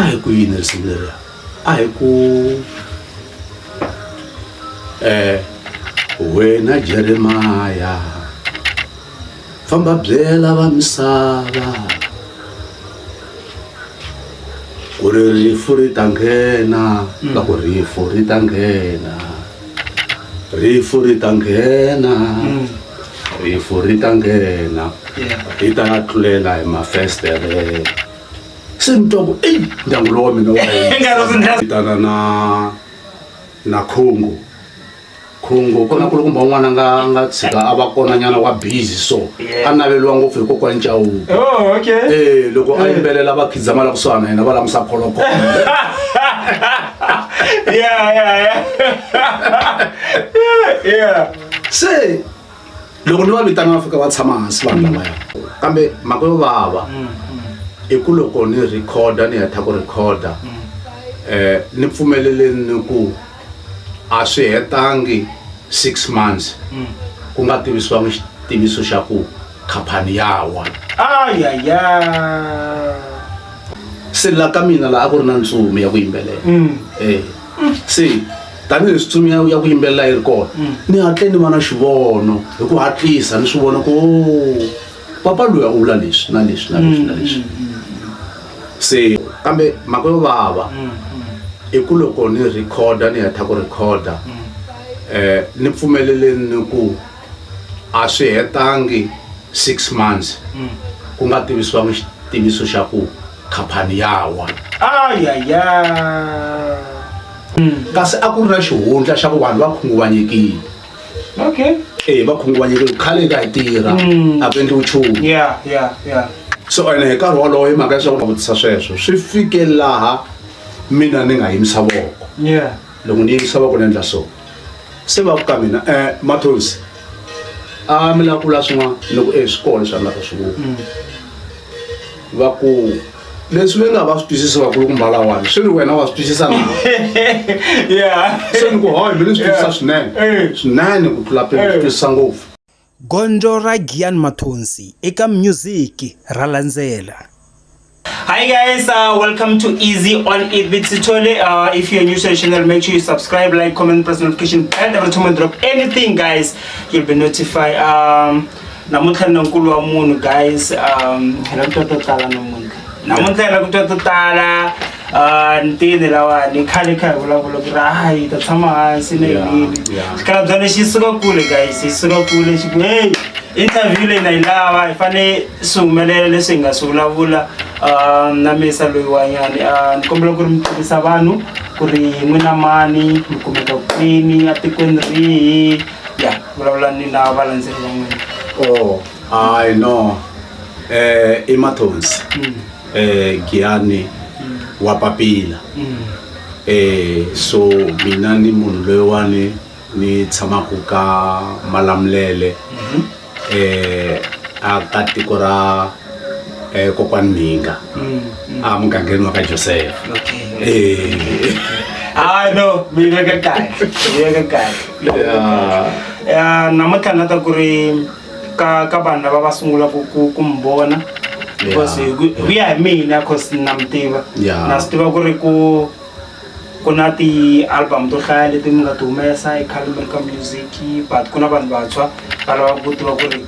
A hi ku yini risimu leriya? A hi ku wena Jeremiah famba byela va misava ku ri rifu ri ta nghena va ku rifu ri ta nghena rifu ri ta nghena rifu ri ta nghena ri ta tlulela hi mafestere se ni twa ku eyi ndyangu lowa mina wa vitana na na khungu khungu ku na kulukumba un'wana a nga a nga tshika a va kona nyana wa busy so a naveliwa ngopfu hi kokwani Chauke Oh, okay. eh loko a yimbelela va khidzama la kusuhana na yena va langusa kholokolo Yeah. Yeah. Se loko ni va vitana va fika va tshama hansi vanhu lavaya kambe mhaka yo vava i ku loko ni rhikhoda ni heta ku rhikhoda ni pfumeleleni ni ku a swi hetangi 6 months ku nga tivisiwangi xitiviso xa ku khampani ya wa. Ayaya. Se la ka mina la a ku ri na ntsumi ya ku yimbelela eh se tanihileswi ntsumi ya ya ku yimbelela yi ri kona ni hatle ni va na xivono hi ku hatlisa ni swi vona ku oh, papa luya u vula leswi na leswi na leswi na leswi se kambe mhaka yo vava i ku loko ni rhikhoda ni heta ku rhikhoda ni pfumeleleni ni ku a swi hetangi 6 months ku nga tivisiwangi xitiviso xa ku khampani ya wa. Ayaya. Kasi a ku ri na xihundla xa ku vanhu va khunguvanyekile. Okay. Eh va khunguvanyekile khale ka hi tirha a ku endliwi nchumu. Yeah. So ene hi nkarhi wolowo hi mhaka leswaku vutisa sweswo swi fike laha mina ni nga yimisa voko. Loko ni yimisa voko ni endla so. Se va ku ka mina Mathonsi a mi lava ku vula swin'wana ni ku e swi kona leswi a ni lava ku swi vula. Va ku leswi ve nga va swi twisisi vakulukumba lawani swi ri wena wa swi twisisa na se ni ku hoy mi ni swi twisisa swinene swinene ku tlula mpimo swi twisisa ngopfu. Gondzo ra Giyani Mathonsi eka music ra landzela. Hi guys, welcome to Easy on It with Sithole. If you're new to the channel, make sure you subscribe, like, comment, press notification bell. Every time I drop anything, guys, you'll be notified. Namuntlha ni na nkulu wa munhu guys, hi la ku twa to tala namuntlha. Namuntlha hi la ku twa to tala. Ntini lawani khale kha hi vulavula ku ri hayi hi ta tshama hansi na yini. Xikalabyana lexi suka kule guys, xi suka kule xi ku hey interview leyi na yi lava hi fane swi humelela leswi hi nga swi vulavula na misa loyiwanyani. Ni kombela ku ri mi tivisa vanhu ku ri n'wina mani mi kumeka kwini atikweni rihi ya vulavula ni na valandzeri va n'wina. Oh, I know. I Mathonsi. Giyani wa Papila. So mina ni munhu loyiwani ni tshamaka ka Malamulele a ka tiko ra kokwani Mhinga a mugangeni wa ka Joseph. Okay. Ah no, mi veka kahle. Mi veka kahle. Yeah. Namuntlha na ta ku ri ka ka vanhu lava va sungulaka ku ku mi vona because hi ku ya hi mina cause na mi tiva. Na swi tiva ku ri ku ku na ti-album to hlaya leti mi nga ti humesa i khale mi ri ka music but ku na vanhu vantshwa va lava ku tiva ku ri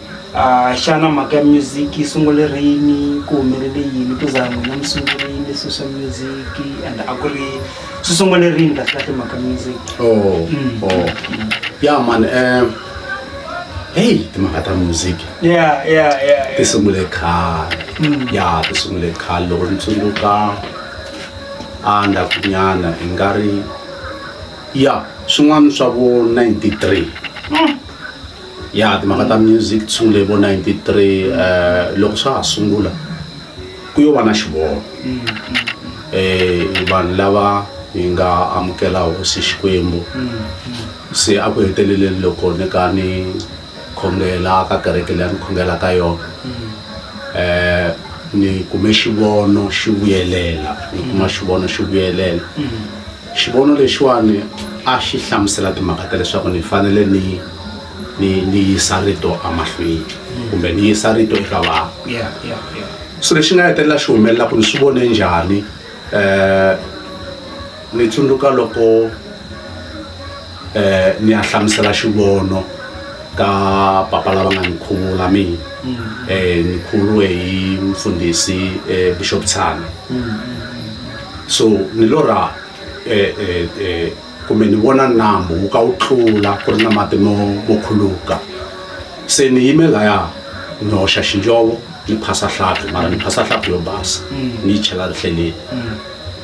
xana mhaka ya music yi sungule rini ku humelele yini ku za n'wina mi sungurile swilo swa music and a ku ri swi sungule rini kahle kahle mhaka music. Oh, oh. Yeah man, hey timhaka ta music. Yeah. Ti sungule khale. Yeah, ti sungule khale loko ni tsundzuka a ndzhakunyana i nga ri ya swin'wana swa vo 93 ya timhaka ta music ti sungule vo 93 loko swa ha sungula ku yo va na xivono vanhu lava hi nga amukela hosi Xikwembu se a ku heteleleni loko ni ka ni khongela ka kereke leyi a ni khongela ka yona ni kume xivono xi vuyelela ni kuma xivono xi vuyelela xivono lexiwani a xi hlamusela timhaka ta leswaku ni fanele ni ni ni yisa rito emahlweni kumbe ni yisa rito eka vanhu Yeah. So lexi nga hetelela xi humelela ku ni swi vone njhani. Ni tsundzuka loko ni ya hlamusela xivono ka papa lava nga ni khuvula mina. Ni khuvuriwe hi mfundhisi Bishop Tshana. So ni lorha kumbe ni vona nambu wu ka wu tlula ku ri na mati mo mo khuluka. Se ni yime laya ni hoxa xinjovo ni phasa hlampfi mara ni phasa hlampfi yo basa ni yi chela rihleleni.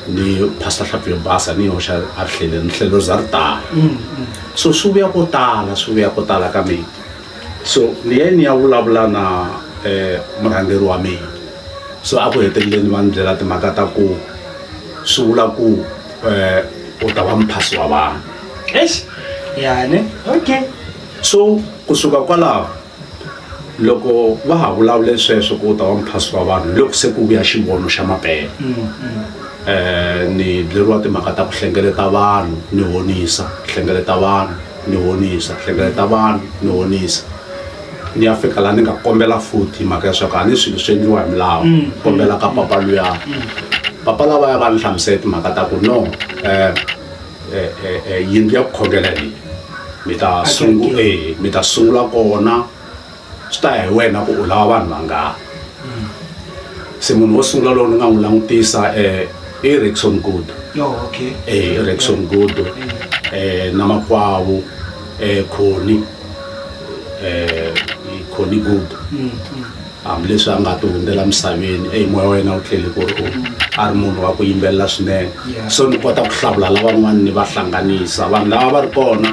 Ni phasa hlampfi yo basa ni yi hoxa a rihleleni rihlelo ri za ri tala. So swi vuya ko tala swi vuya ko tala ka mina. So ni ye ni ya vulavula na murhangeri wa mina. So a ku heteleleni va ni byela timhaka ta ku swi vula ku u ta va muphasi wa vanhu. Eish ya ne okay. So kusuka kwalaho loko va ha vulavule sweswo ku u ta va muphasi wa vanhu loko se ku vuya xivono xa mampela. Ni byeriwa timhaka ta ku hlengeleta vanhu ni honisa, hlengeleta vanhu ni honisa, hlengeleta vanhu ni honisa. Ni ya fika laha ni nga kombela futhi hi mhaka ya swa ku a ni swilo swi endliwa hi milawu. Kombela ka papa luya. Papa lavaya va ni hlamusela timhaka ta ku no yindlu ya ku khongela leyi mi ta mi ta sungula kona swi ta ya hi wena ku u lava vanhu vangani. Se munhu wo sungula lowu ni nga n'wi langutisa i Rickson Gudu. Oh, okay. Rickson Gudu na makwavo Connie Connie Gudu. Hambileswi a nga ti hundzela misaveni eyi moya wa yena wu tlele ku ri a ri munhu wa ku yimbelela swinene. So ni kota ku hlawula lavan'wana ni va hlanganisa vanhu lava va ri kona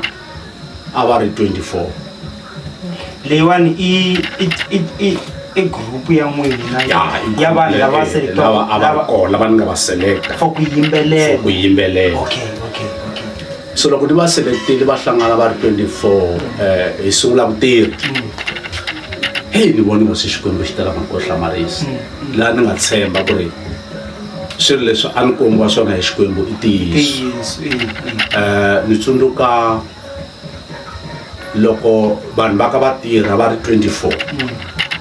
a va ri 24. Leyiwani i i i i i group ya n'wina ya vanhu lava lava a va ri kona lava ni nga va select for ku yimbelela. For ku yimbelela. Okay, okay, okay. So loko ni va selectile va hlangana va ri 24 hi sungula ku tirha. Hey ni vone hosi Xikwembu xi tala mhaka yo hlamarisa. Laha ni nga tshemba ku ri swilo leswi a ni kombiwa swona hi Xikwembu i ntiyiso. Ni tsundzuka loko vanhu va ka va tirha va ri 24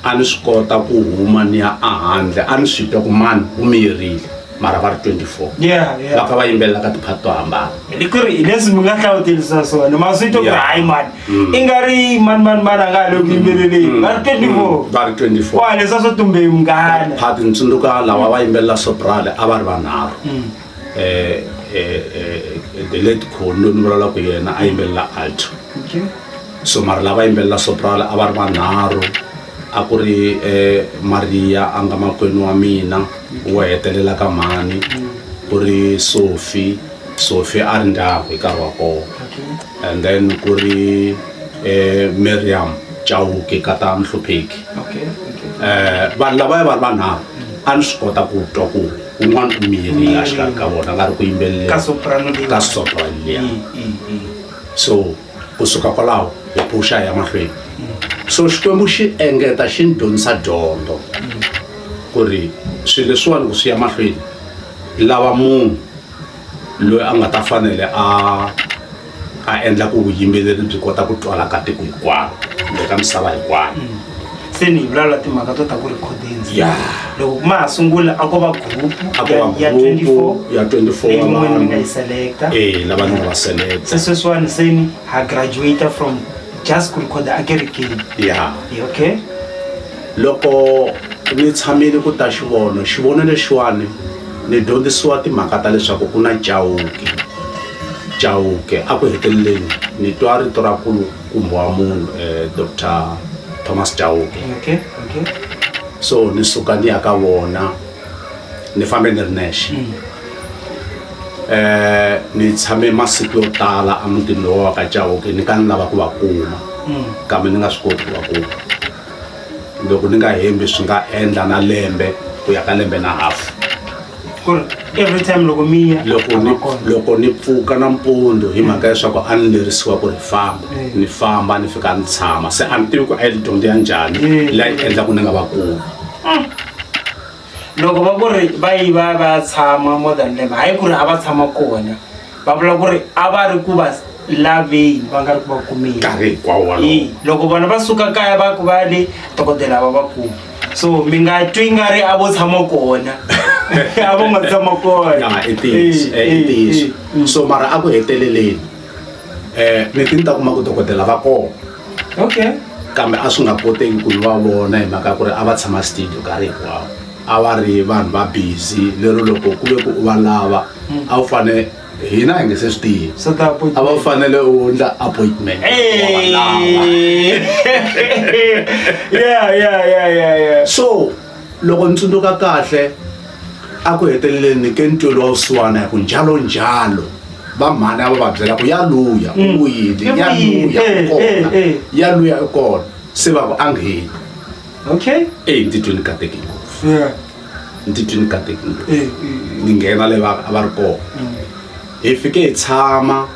a ni swi kota ku huma ni ya ehandle a ni swi twa ku mani u miyerile mara va ri 24 va kha va yimbelela ka tiphati to hambana. Hi ku ri hi leswi mi nga hlawutelisa swona ma swi twa ku hayi mani i nga ri mani mani mani a nga ha le ku yimbeleleni va ri 24 va ri 24 wa leswi a swo tumbe munghana phati ni tsundzuka lava va yimbelela soprano a va ri vanharhu. The late Khoni loyi ni vulavulaka hi yena a yimbelela alto. So mara lava yimbelela soprano a va ri vanharhu a ku ri Maria a nga makwenu wa mina wo hetelela ka mhani ku ri Sophie, Sophie a ri ndyangu hi nkarhi wa kona and then ku ri Miriam Chauke kata Mhlupheki. Vanhu lavaya va ri vanharhu a ni swi kota ku twa ku un'wana u miyerile a xikarhi ka vona a nga ri ku yimbeleleni ka soprano leyi ka soprano liya. So kusuka kwalaho hi phusha hi ya mahlweni. So Xikwembu xi engeta xi ni dyondzisa dyondzo ku ri swilo leswiwani ku swi ya mahlweni lava munhu loyi a nga ta fanele a a endla ku vuyimbeleri byi kota ku twala ka tiko hinkwaro kumbe ka misava hinkwayo. Se ni hi vulavula timhaka to ta ku recordings. Loko ma ha sungula a ko va group A ko va ya group 24 ya 24 leyi wa mun'we mi nga vanhu. yi selecta. Lava ni nga va selecta. Se sweswiwani se ni ha graduate from just ku recorda a kerekeni. Okay. Loko ni tshamile ku ta xivono, xivono lexiwani ni dyondzisiwa timhaka ta leswaku ku na Chauke. Chauke a ku heteleleni ni twa rito ra kulukumba wa munhu Doctor Thomas Chauke. Okay, okay. So ni suka ni ya ka vona ni fambe ni ri nexe. Ni tshame masiku yo tala emutini lowa wa ka Chauke ni ka ni lava ku va kuma kambe ni nga swi koti ku va kuma. Loko ni nga hembi swi nga endla na lembe ku ya ka lembe na half. Ku ri every time loko mi ya Loko ni loko ni pfuka nampundzu hi mhaka ya leswaku a ni lerisiwa ku ri famba ni famba ni fika ni tshama se a ni tivi ku a yi dyondzo ya njhani leyi endlaku ni nga va kumi. Loko va ku ri va yi va ya va ya tshama more than lembe hayi ku ri a va tshama kona va vula ku ri a va ri ku va laveni va nga ri ku va kumeni. Nkarhi hinkwawo wolowo. Loko vona va suka kaya va ku va le dokodela va va kumi. So mi nga twi nga ri a vo tshama kona. A vo nga tshama kona. Ya, i ntiyiso, Eh, i eh, ntiyiso. eh. So mara a ku heteleleni ni ti ni ta kuma ku dokodela va kona. Okay. Kambe a swi nga koteki ku ni va vona hi mhaka ya ku ri a va tshama studio nkarhi hinkwawo. A va ri vanhu va busy lero loko ku ve ku u va lava a wu fane hina hi nge se swi tivi. So the A va fanele u endla appointment wa va lava. Hey. Yeah, yeah, yeah, yeah, yeah. So loko ni tsundzuka kahle a ku heteleleni ke ni tweliwa vusiwana ya ku njalo njalo va mhani a va va byela ku ya luya u vuyile, I ya vuyile, luya u eh, kona, eh, eh. ya luya u kona, se va ku a ngheni. Okay. Eyi ni titwe ni kateke ngopfu. Yeah. Ni titwe ni kateke ngopfu. Eh, eh. Ni nghena le va a va ri kona. Hi fike hi tshama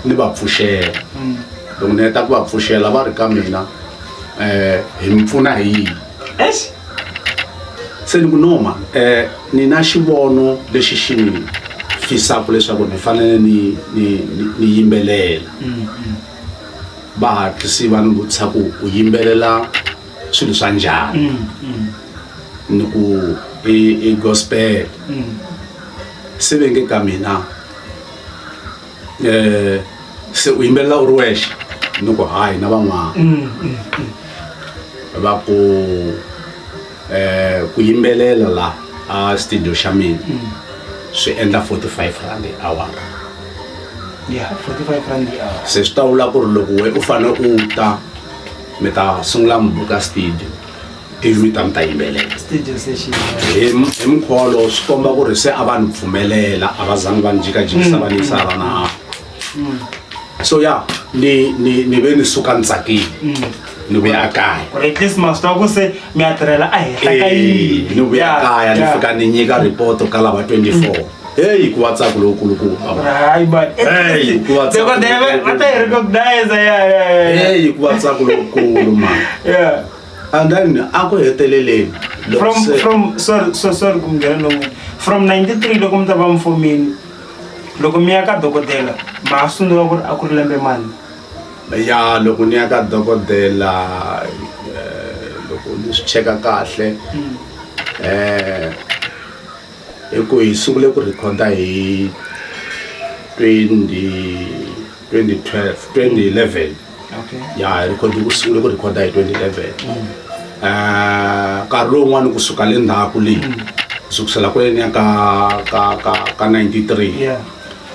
ni va pfuxela. Loko ni heta ku va pfuxela va ri ka mina hi mi pfuna hi yini? Eish. Se ni ku no man, ni na xivono lexi xi ni fisaka leswaku ni fanele ni yimbelela. Va hatlisi va ni vutisa ku u yimbelela swilo swa njhani? Ni ku i gospel. Se ve nge ka mina se u yimbelela u ri wexe? Ni ku hayi na van'wana. Va ku ku yimbelela la a studio xa mina swi endla 45 rand hi awara. Yeah, 45 rand hi hour. Se swi ta vula ku ri loko we u fane u ta mi ta sungula mi buka studio ivi mi ta mi ta yimbelela. Studio session. Hi mukhuva wolowo swi komba ku ri se a va ni pfumelela, a va zangi va ni jikajikisa va ni yisa hala na hala. So ya, ni ve ni suka ni tsakile. Ni vuya kaya. Or at least ma swi tiva ku se mi ya tirhela a henhla ka Eh, yini. ni vuya Yeah, kaya ni yeah. fika ni nyika report ka lava 24. Hey, ku va ntsako lowukulukumba. Hayi, man. Hey, ku va ntsako Dokodela, va ta hi lowukulu. recognize, yeah, yeah, yeah, yeah. Hey, ku va ntsako lowukulu, man. Yeah. And then a ku heteleleni loko From, se from, sorry, so, sorry ku nghena lon'wini. From 93 loko mi ta va mfumini, loko mi ya ka dokodela, ma ha swi tsundzuka ku ri a ku ri lembe mani? Ya, loko ni ya ka dokodela, loko ni swi cheka kahle, hi ku hi sungule ku recorda hi 2012, 2011. Okay. Ya, hi record ku sungule ku recorda hi 2011. Nkarhi lowun'wani kusuka le ndzhaku leyi, kusukisela kwale ni ya ka 93. Yeah.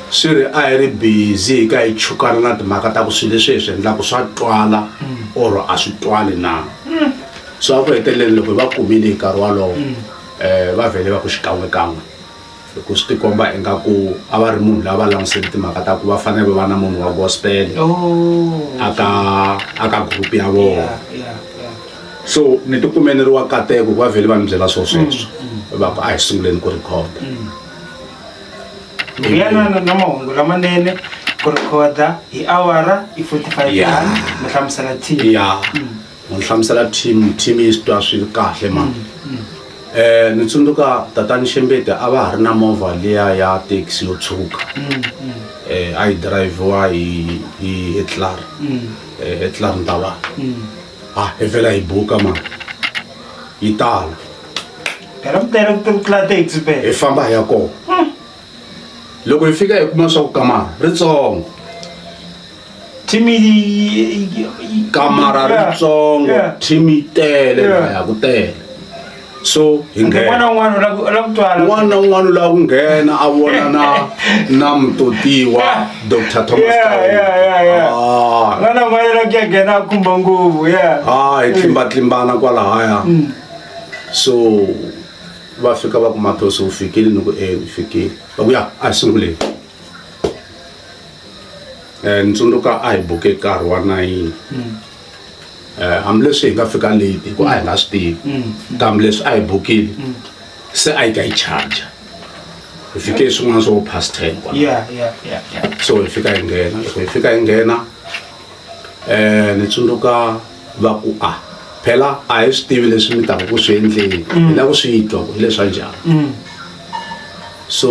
Swi ri a hi ri busy hi ka hi chukana na timhaka ta ku swilo leswi hi swi endlaka swa twala or a swi twali na. So a ku heteleleni loko hi va kumile hi nkarhi wolowo, va vhele va ku xikan'wekan'we. Hi ku swi tikomba ingaku a va ri munhu loyi a va langutisele timhaka ta ku va fanele va va na munhu wa gospel aka group ya vona. Yeah, yeah, yeah. So ni tikume ni ri wa kateko ku va vhele va ni byela swo sweswo. Va ku a hi sunguleni ku record. Vuya na mahungu lamanene ku recorda hi awara i 45 Yeah. rand mi hlamusela team. Yeah. Mi hlamusela team, team yi swi twa swi ri kahle man. Ni tsundzuka tatani Xembete a va ha ri na movha liya ya taxi yo tshuka. A yi driviwa hi Hitler. Hitler Ntavana. Ah, hi vhela hi buka man. Yi tala. Phela mi tele ku tlula taxi phela. Hi famba hi ya kona. Loko hi fika hi kuma swa ku kamara ritsongo. Team yi Kamara Yeah. ritsongo, Yeah. team yi tele Yeah. lahaya ku tele. So hi Ende nghena. n'wana na un'wana u lava ku, u lava ku twala. Un'wana na un'wana u lava ku nghena a vona na mutotiwa Doctor Thomas Yeah, Chauke. yeah, yeah, yeah. Un'wana na un'wana u lava ku ya nghena a khumba nguvu, yeah. Hi tlimbatlimbana kwalahaya. So va fika va ku Mathonsi u fikile, ni ku e u fikile. Va ku ya a hi sunguleni. Ni tsundzuka a hi buke nkarhi wa 9. Hambileswi hi nga fika late hi ku a hi nga swi tivi. Kambe leswi a hi bukile, se a yi ka yi charge. Hi fike swin'wana swo past 10 kwala. Yeah, yeah, yeah, yeah. So hi fika hi nghena, loko hi fika hi nghena, ni tsundzuka va ku a phela a hi swi tivi leswi mi taka ku swi endleni. Hi lava ku swi twa ku hi leswa njhani. So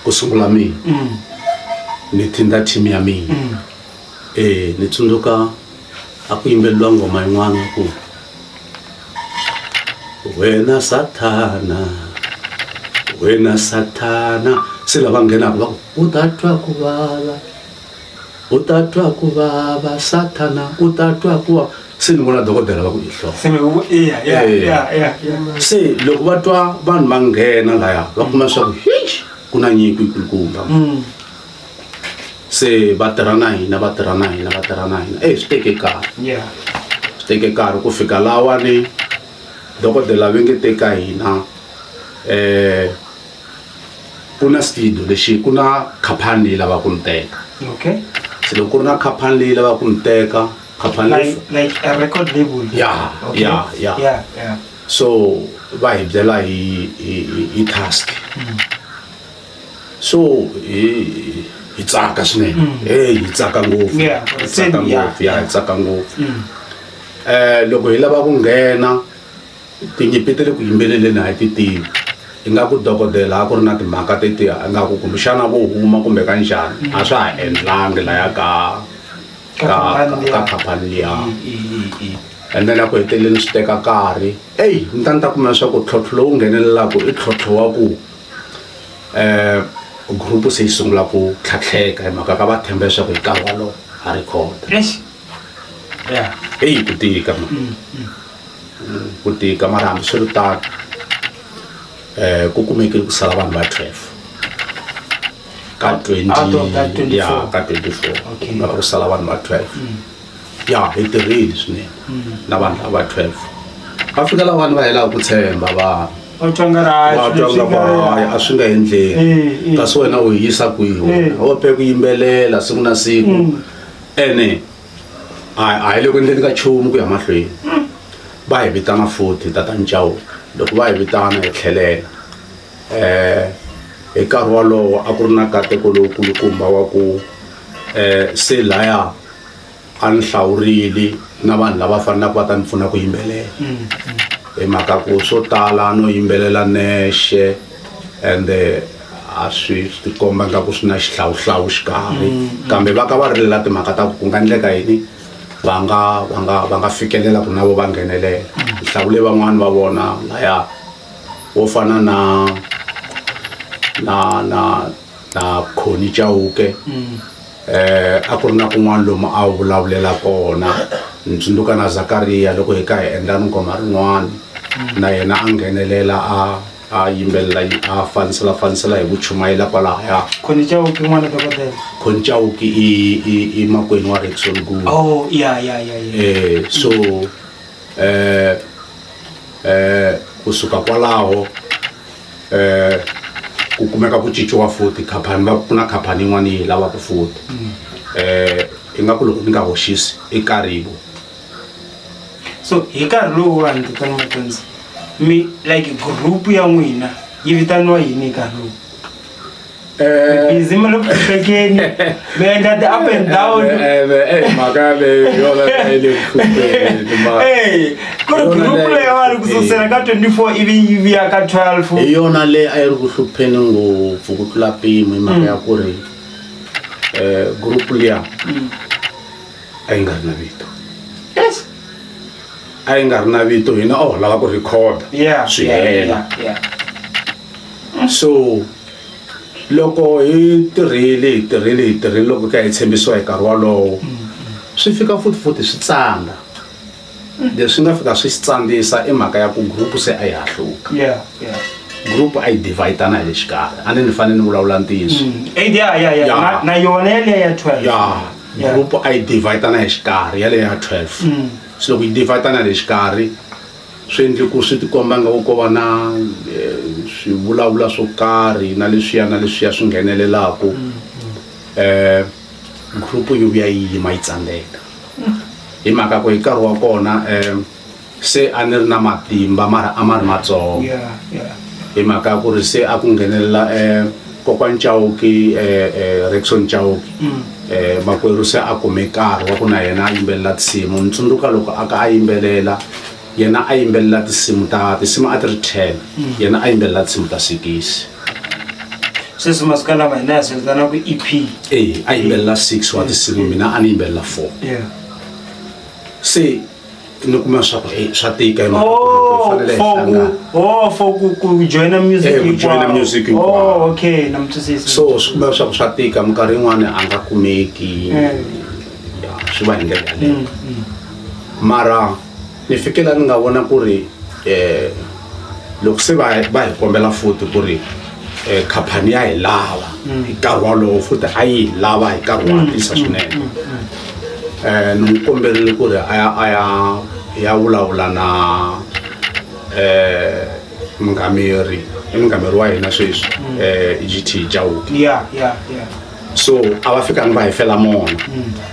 ku sungula mina. Ni thinda team ya mina. Ni tsundzuka a ku yimbeleriwa nghoma yin'wana ku Wena sathana, wena sathana. Se lava nghenaka va ku u ta twa ku vava, u ta twa ku vava sathana, u ta twa ku vava. Se ni vona dokodela va ku i hloko. Se mi ku iya ya ya ya. Se loko va twa vanhu va nghena laya va kuma leswaku hixi ku na nyiko yikulukumba. Se va tirha na hina, va tirha na hina, va tirha na hina. E swi teke nkarhi. Swi teke nkarhi ku fika lawani dokodela va nge te ka hina ku na studio lexi ku na khampani leyi lavaka ku ni teka. Okay. Se loko ku ri na khampani leyi lavaka ku ni teka, khampani leyi Like a record label. Yeah, Okay. yeah, yeah. Yeah, yeah. So va hi byela hi task. So hi tsaka swinene. Hey, hi tsaka ngopfu. Yeah, Hi tsaka same, yeah. ngopfu, yeah, hi tsaka ngopfu. Loko hi lava ku nghena tinyimpi ta le ku yimbeleleni a hi ti tivi. Ingaku dokodela a ku ri na timhaka tetiya ingaku kumbexana vo huma kumbe ka njhani a swa ha endlangi laya ka Ka khampani liya. ka khampani liya. And then a ku heteleleni swi teka nkarhi. Ey, ni ta ni ta kuma leswaku ntlhontlho lowu nghenelelaka i ntlhontlho wa ku group se yi sungula ku tlhatlheka hi mhaka ka va tshemba leswaku hi nkarhi wolowo ha record. Eish. Yeah. Eyi ku tika ma. Ku tika mara hambiswiritano ku kumekile ku sala vanhu va 12 ka 20 Out of that 24. yeah, ka 24. Okay. Mara ku sala vanhu va 12. Ya, hi tirhile swinene na vanhu lava 12. Va fika lava vanhu va helaka ku tshemba vanhu. Va twa nga ri hayi, Va twa swilo nga swi nga ku hayi, a swi nga endleki. Kasi wena u hi yisa kwihi wena? Wo pe ku yimbelela siku na siku. Ene a hi le ku endleni ka nchumu ku ya mahlweni. Va hi vitana futhi Tatana Chauke. Loko va hi vitana hi tlhelela. Hi nkarhi wolowo a ku ri na nkateko lowukulukumba wa ku se laya a ni hlawurile na vanhu lava fanelaka va ta ni pfuna ku yimbelela. Hi mhaka ku swo tala no yimbelela nexe ende a swi tikomba nga ku swi na xihlawuhlawu xikarhi. Kambe va ka va rilela timhaka ta ku ku nga endleka yini va nga fikelela ku na vo va nghenelela. Ni hlawule van'wani va vona laya wo fana na Connie Chauke. A ku ri na kun'wana lomu a vulavulela kona. Ni tsundzuka na Zakaria loko hi ka hi endla nghoma rin'wana na yena a nghenelela a yimbelela a fanisela fanisela hi ku chumayela kwalahaya. Connie Chauke n'wana dokodela. Connie Chauke i makwenu wa Rickson Guru. Oh, yeah, yeah, yeah, yeah. So kusuka kwalaho ku kumeka ku cinciwa futhi khampani, va ku na khampani yin'wana yi lavaka futhi. Ingaku loko ni nga hoxisi i Karibu. So hi nkarhi lowuwani Tatana Mathonsi, mi like group ya n'wina yi vitaniwa yini hi nkarhi lowu? Busy mi le ku hluphekeni, mi endla ti up and down. Mhaka leyi yona yi le ku hluphekeni, mara. Ku ri Yona group leyi leyiwani ku sukusela ka 24 ivi yi vuya ka 12. Hi yona leyi a yi ri ku hlupheni ngopfu ku tlula mpimo hi mhaka ya ku ri group liya a yi nga ri na vito. Yes. A yi nga ri na vito, hina a ho lava ku record swi hela. So loko hi tirhile, hi tirhile, hi tirhile loko ka hi tshembisiwa hi nkarhi wolowo, swi fika futhi futhi swi tsanda. Leswi nga fika swi tsandzisa i mhaka ya ku group se a yi hahluka. Yeah, yeah. Group a yi divide-ana hi le xikarhi. A ni ni fanele ni vulavula ntiyiso. Yeah, yeah, yeah. Yeah. Na yona yaleyo ya 12. Yeah. Yeah. Group a yi divide-ana hi xikarhi yaleyo ya 12. So loko yi divide-ana hi le xikarhi, swi endle ku swi tikomba nga ku ko va na swivulavula swo karhi na leswiya na leswiya swi nghenelelaku. Group yi vuya yi yima yi tsandzeka. Hi mhaka ku hi nkarhi wa kona se a ni ri na matimba mara a ma ri matsongo. Yeah, yeah. Hi mhaka ku ri se a ku nghenelela Kokwani Chauke, Rickson Chauke. Makwerhu se a kume nkarhi wa ku na yena a yimbelela tinsimu. Ni tsundzuka loko a ka a yimbelela, yena a yimbelela tinsimu ta, tinsimu a ti ri 10. Yena a yimbelela tinsimu ta 6. Sweswi masiku lama hina hi swi vitanaka EP. A yimbelela 6 wa tinsimu, mina a ni yimbelela 4. Yeah. Se Ni kuma swa ku swa tika hi mhaka ku Oh, hi fanele hi for ku hlangana. oh for ku joina music Eh, ku joina hinkwawo. music hinkwawo. Oh, okay, na mi twisisa. So swi kuma leswaku swa tika minkarhi yin'wani a nga kumeki. Ya, swi va hi ndlela yaleyo. Mara ni fike la ni nga vona ku ri loko se va hi kombela futhi ku ri khampani ya hi lava hi nkarhi wolowo futhi a yi hi lava hi nkarhi wo hatlisa swinene. Ni n'wi komberile ku ri a ya a ya ya vulavula na mungameri, i mungameri wa hina sweswi GT Chauke. Yeah, yeah, yeah. So a va fikanga va hi fela mona.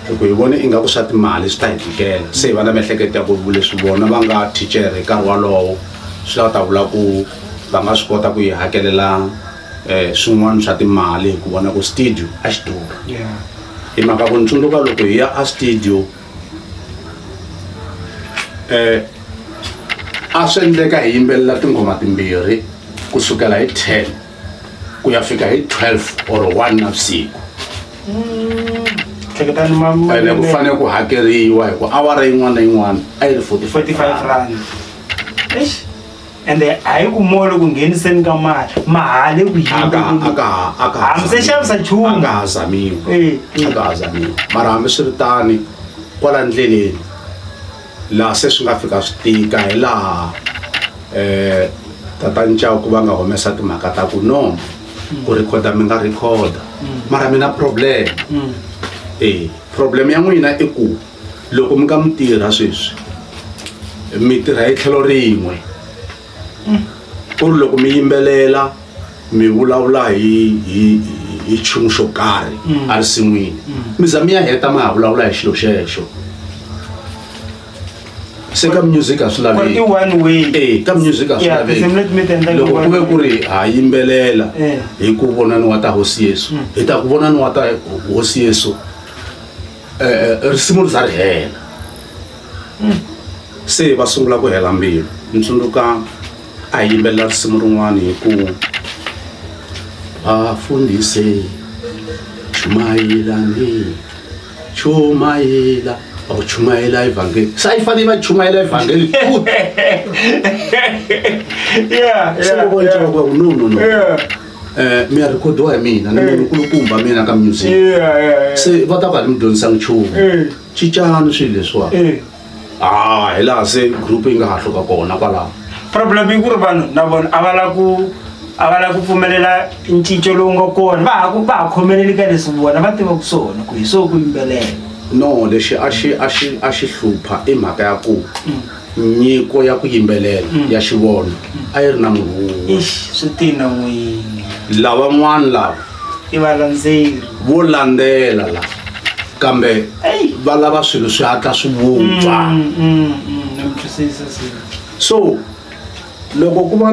Hi ku hi vone ingaku swa timali swi ta hi tikela. Se hi va na miehleketo ya ku leswi vona va nga thichere hi nkarhi wolowo swi lava ta vula ku va nga swi kota ku hi hakelela swin'wana swa timali hi ku vona ku studio a xi durha. Hi mhaka ku ni tsundzuka loko hi ya a studio a swi endleka hi yimbelela tinghoma timbirhi kusukela hi 10 ku ya fika hi 12 or 1 navusiku. Hleketani ma Ene ku fanele ku hakeriwa hi ku awara yin'wana na yin'wana a yi ri 45 45 rand. Eish. Ende a yi ku molo ku ngheniseni ka mali, mahale ku Aka aka aka Hambi se xavisa nchumu. A nga ha zamiwi. Eh, eh. A nga ha zamiwi. Mara hambiswiritano kwala ndleleni laha se swi nga fika swi tika hi laha Tatani Chauke va nga humesa timhaka ta ku no ku rhikhoda mi nga rhikhoda mara mi na problem. Problem ya n'wina i ku loko mi nga mi tirha sweswi mi tirha hi tlhelo rin'we. Ku ri loko mi yimbelela mi vulavula hi nchumu xo karhi a risin'wini mi za mi ya heta ma ha vulavula hi xilo xexo. Se ka music a swi laveki. I one way. Ka music a swi Yeah, laveki. tinsimu leti mi ti endlaka Loko ku ve one ku ri ha yimbelela hi ku vonani wa ta Hosi Yesu, hi ta ku vonani wa ta Hosi Yesu, risimu ri za ri hela. Se va sungula ku hela mbilu. Ni tsundzuka a hi yimbelela risimu rin'wana hi ku vafundhisi chumayelani, chumayela, va ku chumayela evhangeli. Se a yi fanele va chumayela evhangeli futhi. Yeah, Se yeah, va vona yeah. va ku no, no, no. Yeah. Mi ya rhekhodiwa hi mina, ni munhu nkulukumba mina ka music. Yeah, yeah, yeah. Se va ta ku a ni mi dyondzisanga nchumu. Cincani swilo leswiwani. Hi laha se group yi nga hahluka kona kwalaho. Problem i ku ri vanhu na vona a va la ku a va la ku pfumelela ncinco lowu nga kona, va ha khomeleli ka leswi vona va tivaka swona ku hi swo ku yimbelela. No, lexi a xi hlupha i mhaka ya ku nyiko ya ku yimbelela ya xivono a yi ri na munhu wun'we. Ixi, swi tina n'wini. Lavan'wana lava I valandzeri. vo landzela la, kambe Ey. va lava swilo swi hatla swi vupfa. Na mi twisisa se. So loko ku va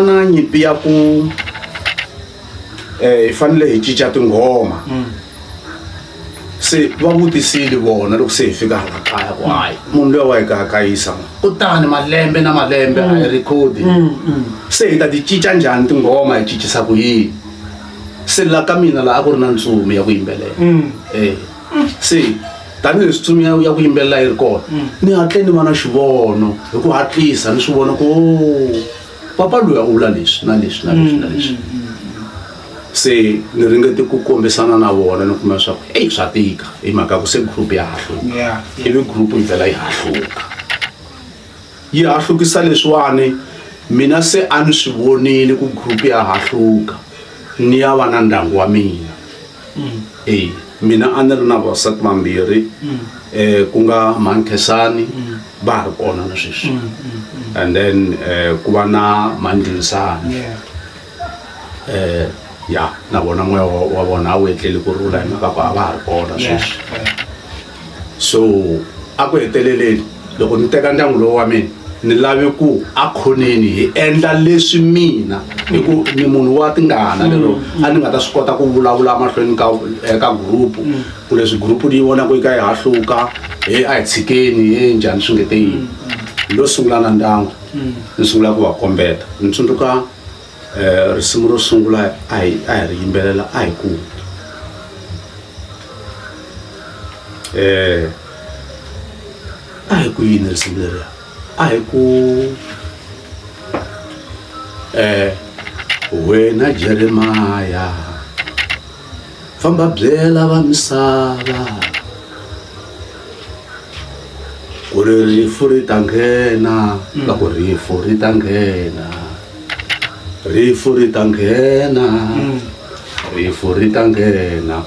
na nyimpi ya ku hi fanele hi cinca tinghoma. Se va vutisile vona loko se hi fika hala kaya ku hayi munhu luya wa hi kayakayisa. Kutani malembe na malembe a hi record. Se hi ta ti cinca njhani tinghoma, hi cincisa ku yini? Se la ka mina la a ku ri na ntsumi ya ku yimbelela. Se tanihileswi ntsumi ya ku yimbelela yi ri kona, ni hatle ni va na xivono hi ku hatlisa ni swi vona ku papa luya u vula leswi na leswi na leswi na leswi. Se ni ringete ku kombisana na vona ni kuma leswaku eyi swa tika hi mhaka ku se group ya hahluka. Ivi group yi vhela yi hahluka. Yi hahlukisa leswiwani mina se a ni swi vonile ku group ya hahluka ni ya va na ndyangu wa mina. Mina a ni ri na vavasati vambirhi, ku nga Mankhesani va ha ri kona na sweswi. And then ku va na Mandlinsani. Ya, na vona moya wa vona a wu etleli ku rhula hi mhaka ku a va ha ri kona sweswi. So a ku heteleleni loko ni teka ndyangu lowu wa mina ni lave ku a khoneni hi endla leswi mina hi ku ni munhu wa tingana lero a ni nga ta swi kota ku vulavula mahlweni ka group ku leswi group yi vona ku yi ka yi hahluka he a hi tshikeni he njhani swi nge te yini. Ni lo sungula na ndyangu ni sungula ku va kombeta. Ni tsundzuka risimu ro sungula a hi ri yimbelela a hi ku A hi ku yini risimu leriya? A hi ku wena Jeremiah famba byela va misava ku ri rifu ri ta nghena va ku rifu ri ta nghena rifu ri ta nghena rifu ri ta nghena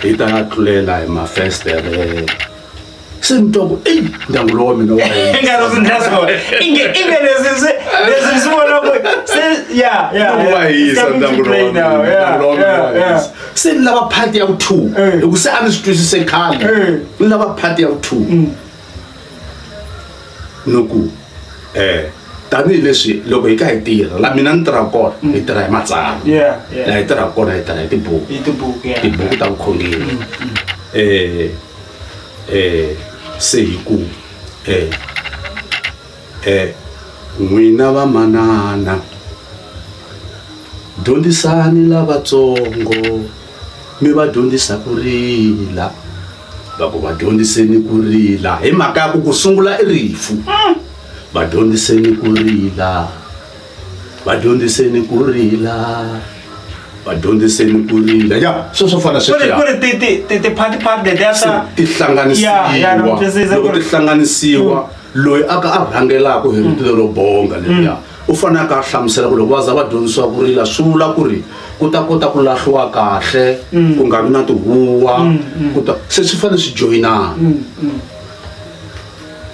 hi ta tlulela hi mafestere se ni twa ku eyi ndyangu lowa mina wa Inga ri swi ndla swona inge inge leswi swi leswi swi vona ku se ya ya wa hisa ndyangu lowa mina, ndyangu lowa mina wa hisa. Se ni lava phati ya vu-two hi ku se a ni swi twisise khale ni lava phati ya vu-two ni ku tanihileswi loko hi kha hi tirha la mina ni tirhaka kona hi tirha hi matsalwa laha hi tirhaka kona hi tirha hi tibuku hi tibuku yeah. Tibuku ta vukhongeri se hi ku n'wina vamanana dyondzisani lavatsongo mi va dyondzisa ku rila va ku va dyondziseni ku rila hi mhaka ya ku ku sungula i rifu va dyondziseni ku rila va dyondziseni ku rila va dyondziseni ku rila ya swo swo fana Ku ri ku ri ti ti ti ti party party letiya ta ti Ya, ya, hlanganisiwa na twisisa loko ku ti ri- hlanganisiwa loyi a ka a rhangelaka hi rito lero bonga leriya u fanele a ka a hlamusela ku loko va za va dyondzisiwa ku rila swi vula ku ri ku ta kota ku lahliwa kahle ku nga vi na tihuwa ku ta se swi fanele swi joyinana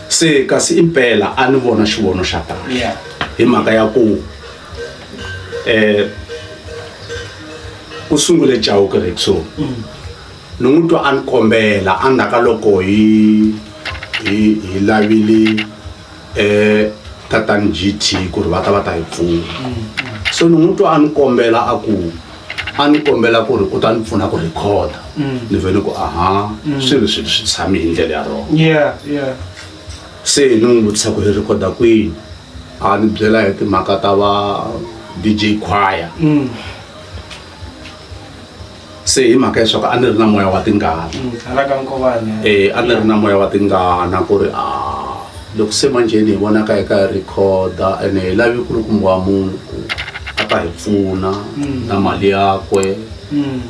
se kasi impela a ni vona xivono xa kahle Yeah. hi mhaka ya ku ku sungule Chauke Rexon ni n'wi twa a ni kombela endzhaku ka loko hi hi hi lavile tatani GT ku ri va ta va ta hi pfuna so ni n'wi twa a ni kombela a ku a ni kombela ku ri u ta ni pfuna ku rhekhoda ni vhele ku aha swilo swilo swi tshame hi ndlela ya rona yeah yeah se ni n'wi vutisa ku hi rhekhoda kwini a ni byela hi timhaka ta va DJ choir se hi mhaka leswaku a ni ri na moya wa tingana hala ka Nkovani a ni ri na moya wa tingana ku ri a loko se manjheni hi vonaka hi ka hi rhekhoda ene hi lavi ku ri kumbiwa munhu ku a ta hi pfuna na mali yakwe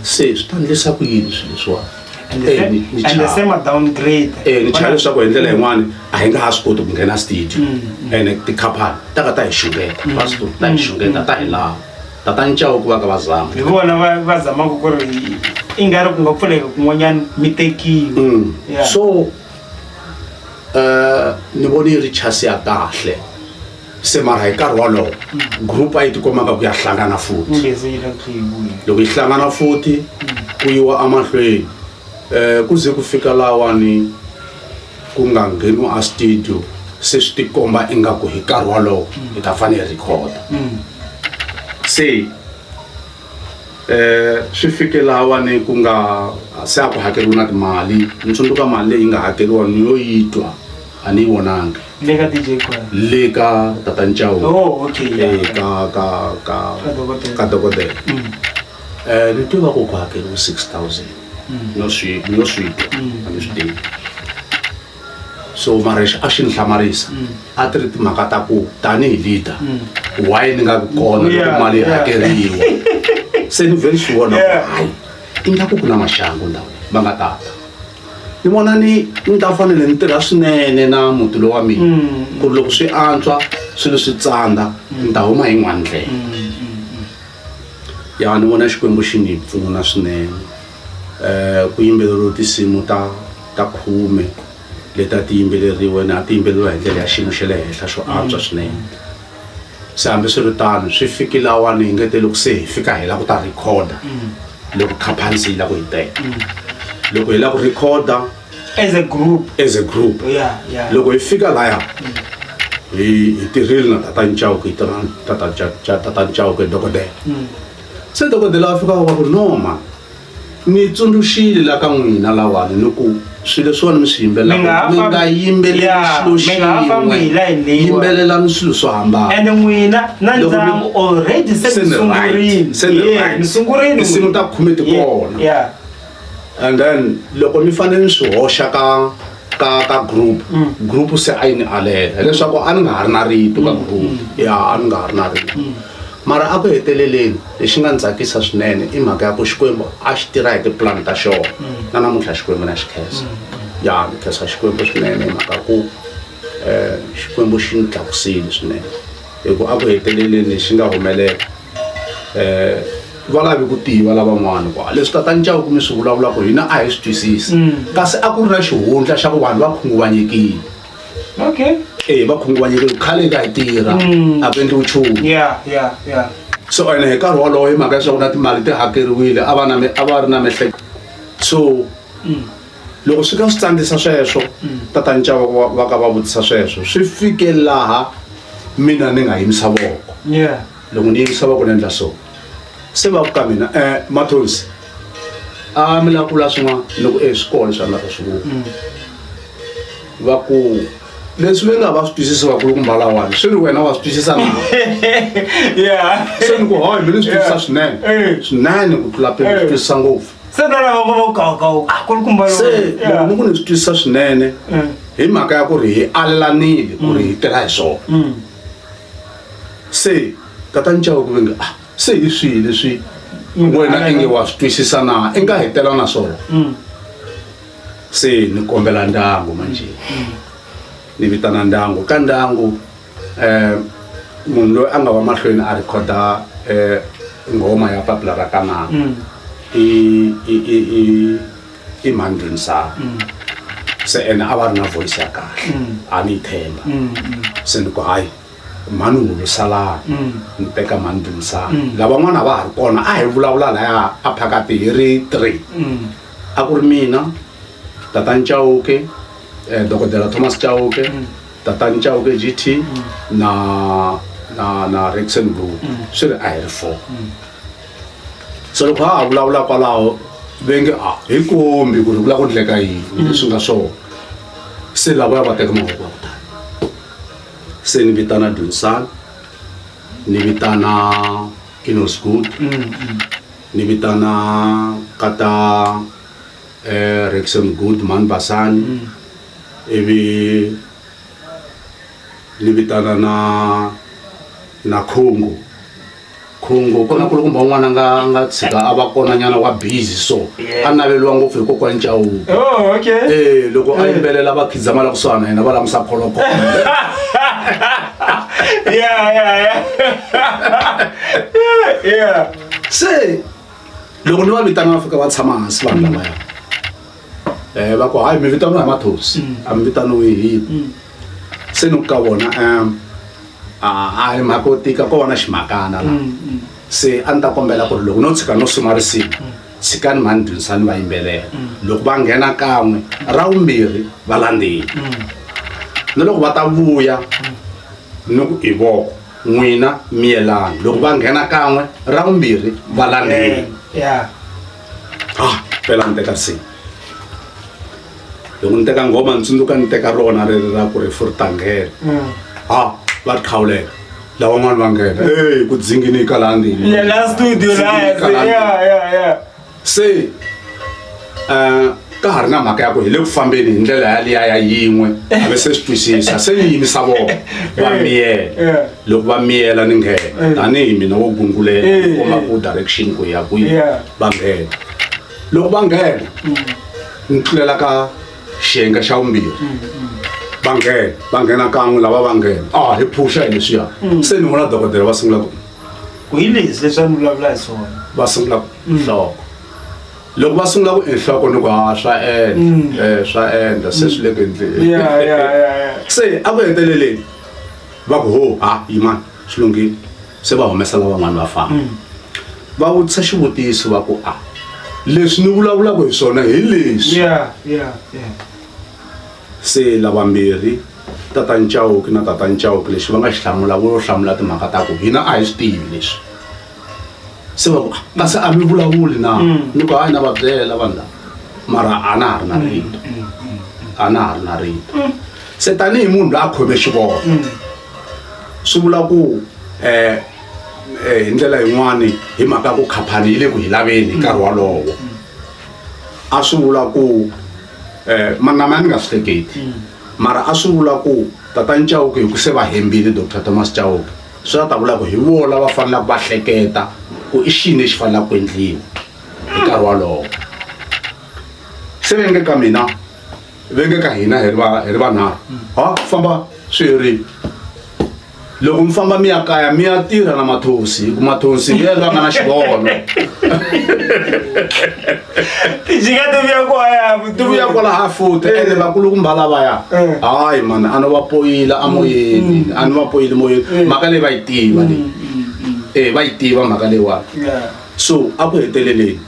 se swi ta endlisa ku yini swilo leswiwani and the same and the same downgrade ni chava leswaku hi ndlela yin'wani a hi nga ha swi koti ku nghena studio ene tikhampani ta ka ta hi xungeta pastor ta hi xungeta ta hi lava tatani Chauke va ka va zama hi vona va va zamaka ku ri i nga ri ku nga pfuleka kun'wanyana mi tekiwa Yeah. So ni vone yi ri chance ya kahle se mara hi nkarhi wolowo group a yi tikomaka ku ya hlangana futhi Ngeze yi la ku yi vuya loko yi hlangana futhi ku yiwa emahlweni ku ze ku fika lawani ku nga ngheniwa a studio se swi tikomba ingaku hi nkarhi wolowo hi ta fanele hi rhekhoda se swi fike lahawani ku nga se a ku hakeriwi na timali ni tsundzuka mali leyi nga hakeriwa ni yo yi twa a ni yi vonanga le ka DJ Choir le ka tatani Chauke oh okay yeah. Ka ka ka Ka dokodela. Ka dokodela ni twe va ku ku hakeriwe 6000 no swi no swi twa a ni swi tivi so mara lexi a xi ni hlamarisa a ti ri timhaka ta ku tanihi leader why ni nga vi kona loko mali yi hakeriwa se ni vhele swi vona ku hayi ingaku ku na maxangu ndhawu va nga tata ni vona ni ni ta fanele ni tirha swinene na muti lowa mina ku ri loko swi antswa swilo swi tsandza ni ta huma hi yin'wana ndlela ya ni vona Xikwembu xi ni pfuna swinene ku yimbeleriwa tinsimu ta ta khume leti a ti yimbeleriwa ene a ti yimbeleriwa hi ndlela ya xiyimo xa le henhla xo antswa swinene se hambiswiritano swi fiki lawani hi nge te loko se hi fika hi lava ku ta rhekhoda loko khampani se yi lava ku hi teka loko hi lava ku rhekhoda as a group as a group yeah yeah loko hi fika laya hi hi tirhile na tatani Chauke hi tirha na tata tatani Chauke dokodela se dokodela a fika va ku no man ni tsundzuxile la ka n'wina lawani ni ku swilo leswiwani mi swi yimbelelaka mi nga yimbeleli xilo xin'we yimbelelani swilo swo hambana ene n'wina na ndyangu already se mi sungurile se ni right mi sungurile tinsimu ta khume ti kona yeah and then loko ni fanele ni swi hoxa ka ka group. Group se a yi ni alela hileswaku a ni nga ha ri na rito ka group. Ya, a ni nga ha ri na rito. Mara a ku heteleleni lexi nga ni tsakisa swinene i mhaka ya ku Xikwembu a xi tirha hi tipulani ta xona. Na namuntlha Xikwembu na xi khensa. Ya, ni khensa Xikwembu swinene hi mhaka ku Xikwembu xi ni tlakusile swinene. Hi ku a ku heteleleni lexi nga humelela va lave ku tiva lavan'wana ku leswi tatani Chauke mi swi vulavulaka hina a hi swi twisisi. Kasi a ku ri na xihundla xa ku vanhu va khunguvanyekile. Okay. E va khunguvanyekile khale ka hi tirha a ku endliwi nchumu. Yeah. So ene hi nkarhi wolowo hi mhaka leswaku na timali ti hakeriwile a va na a va ri na miehleketo. So loko swi ka swi tsandzisa sweswo tatani Chauke va ka va vutisa sweswo swi fike laha mina ni nga yimisa voko. Loko ni yimisa voko ni endla so se va ku ka mina Mathonsi a mi lava ku vula swin'wana ni ku e swi kona leswi a ni lava ku swi vula. Va ku leswi ve nga va swi twisisi vakulukumba lawani swi ri wena wa swi twisisa na? Yeah. Se ni ku hayi mina ni swi twisisa swinene. Swinene ku tlula pimo, swi twisisa ngopfu. Se na lava va ku ka ka a kulukumba Se loko ni ku ni swi twisisa swinene hi mhaka ya ku ri hi alelanile ku ri hi tirha hi swona. Se tatani Chauke va nge ah se hi swihi leswi wena inge wa swi twisisa na i nga hetela na swona. Se ni kombela ndyangu manje. Ni vitana ndyangu ka ndyangu munhu loyi a nga va mahlweni a rhikhoda nghoma ya Papila ra Kanana i i i i i Mhani Se ene a va ri na voice ya kahle a ni yi tshemba. Se ni ku hayi mhani hulusalani ni teka mhani Dumisani. Lavan'wana a va ha ri kona a hi vulavula laya a phakati hi ri 3. A ku ri mina tatani Chauke dokodela Thomas Chauke tatani Chauke GT na na na Rexon Group. Swi ri a hi ri 4. So loko ha ha vulavula kwalaho ve nge a hi kombi ku ri ku lava ku endleka yini leswi nga swona. Se lavaya va teka mavoko ya ku tala. Se ni vitana Dumisani, ni vitana Enos Good, ni vitana kata Rexon Good Man Basani, ivi ni vitana na Congo. Congo kona kulukumba un'wana a nga tshika a va kona nyana wa busy so a naveliwa ngopfu hi kokwani Chauke. Oh, okay. Loko a yimbelela va khidzama la kusuhana na yena va langusa kholokolo. Yeah. Yeah. Se loko ni va vitana va fika va tshama hansi vanhu lavaya. Va ku hayi mi vitaniwa hi Mathonsi, a mi vitaniwi hi hina. Se ni ku ka vona a hi mhaka yo tika ko va na ximakana la. Se a ni ta kombela ku ri loko no tshika no suma risimu tshikani mhani Dumisani va yimbelela. Loko va nghena kan'we ra vumbirhi va landzeli. Na loko va ta vuya ni ku i voko n'wina miyelani. Loko va nghena kan'we ra vumbirhi va landzeli. Yeah. Phela ni teka risimu. Loko ni teka nghoma ni tsundzuka ni teka rona ri ri ra ku rifu ri ta nghena. Va ri khawulela. Lavan'wana va nghena. Hey, ku dzingini ka laha ndzeni. Yeah, la studio la. Dzingini ka laha Yeah. Se ka ha ri na mhaka ya ku hi le ku fambeni hi ndlela yaliya ya yin'we a ve se swi twisisa se ni yimisa vona va miyela. Loko va miyela ni nghena tanihi mina wo gungulela ni komba ku direction ku ya kwihi va nghena. Loko va nghena ni tlulela ka xiyenge xa vumbirhi va nghena va nghena kan'we lava va nghena hi phusha hi leswiya. Se ni vona dokodela va sungula ku ku hi leswi leswi a ni vulavula hi swona va sungula ku nhloko. Loko va sungula ku enhloko ni ku ha swa endla swa endla se swi le ku endleni. Yeah. Se a ku heteleleni va ku ho ha yimani swi lunghile se va humesa lavan'wana va famba. Va vutisa xivutiso va ku a leswi ni vulavulaka hi swona hi leswi. Yeah. Se lavambirhi tatani Chauke na tatani Chauke lexi va nga xi hlamula vo hlamula timhaka ta ku hina a hi swi tivi leswi. Se va ku kasi a mi vulavuli na? Ni ku hayi na va byela vanhu lava mara a na ha ri na rito. A na ha ri na rito. Se tanihi munhu loyi a khome xivono swi vula ku hi ndlela yin'wani hi mhaka ya ku khampani yi le ku hi laveni hi nkarhi wolowo. A swi vula ku Manama ni nga swi hleketi. Mara a swi vula ku Tatani Chauke hi ku se va hembile Doctor Thomas Chauke swi la ta vula ku hi vona lava fanelaka va hleketa ku i xini lexi fanelaka ku endliwa hi nkarhi wolowo. Se ve nge ka mina ve nge ka hina hi ri va hi ri vanharhu ha famba swi herile. Loko mi famba mi ya kaya mi ya tirha na Mathonsi hi ku Mathonsi hi yena loyi a nga na xivono. Ti jika ti vuya kwaya ti vuya kwalaha futhi ene vakulukumba lavaya hayi mani a no va poyila amoyeni a ni va poyili moyeni mhaka leyi va yi tiva leyi e va yi tiva mhaka leyiwani so a ku heteleleni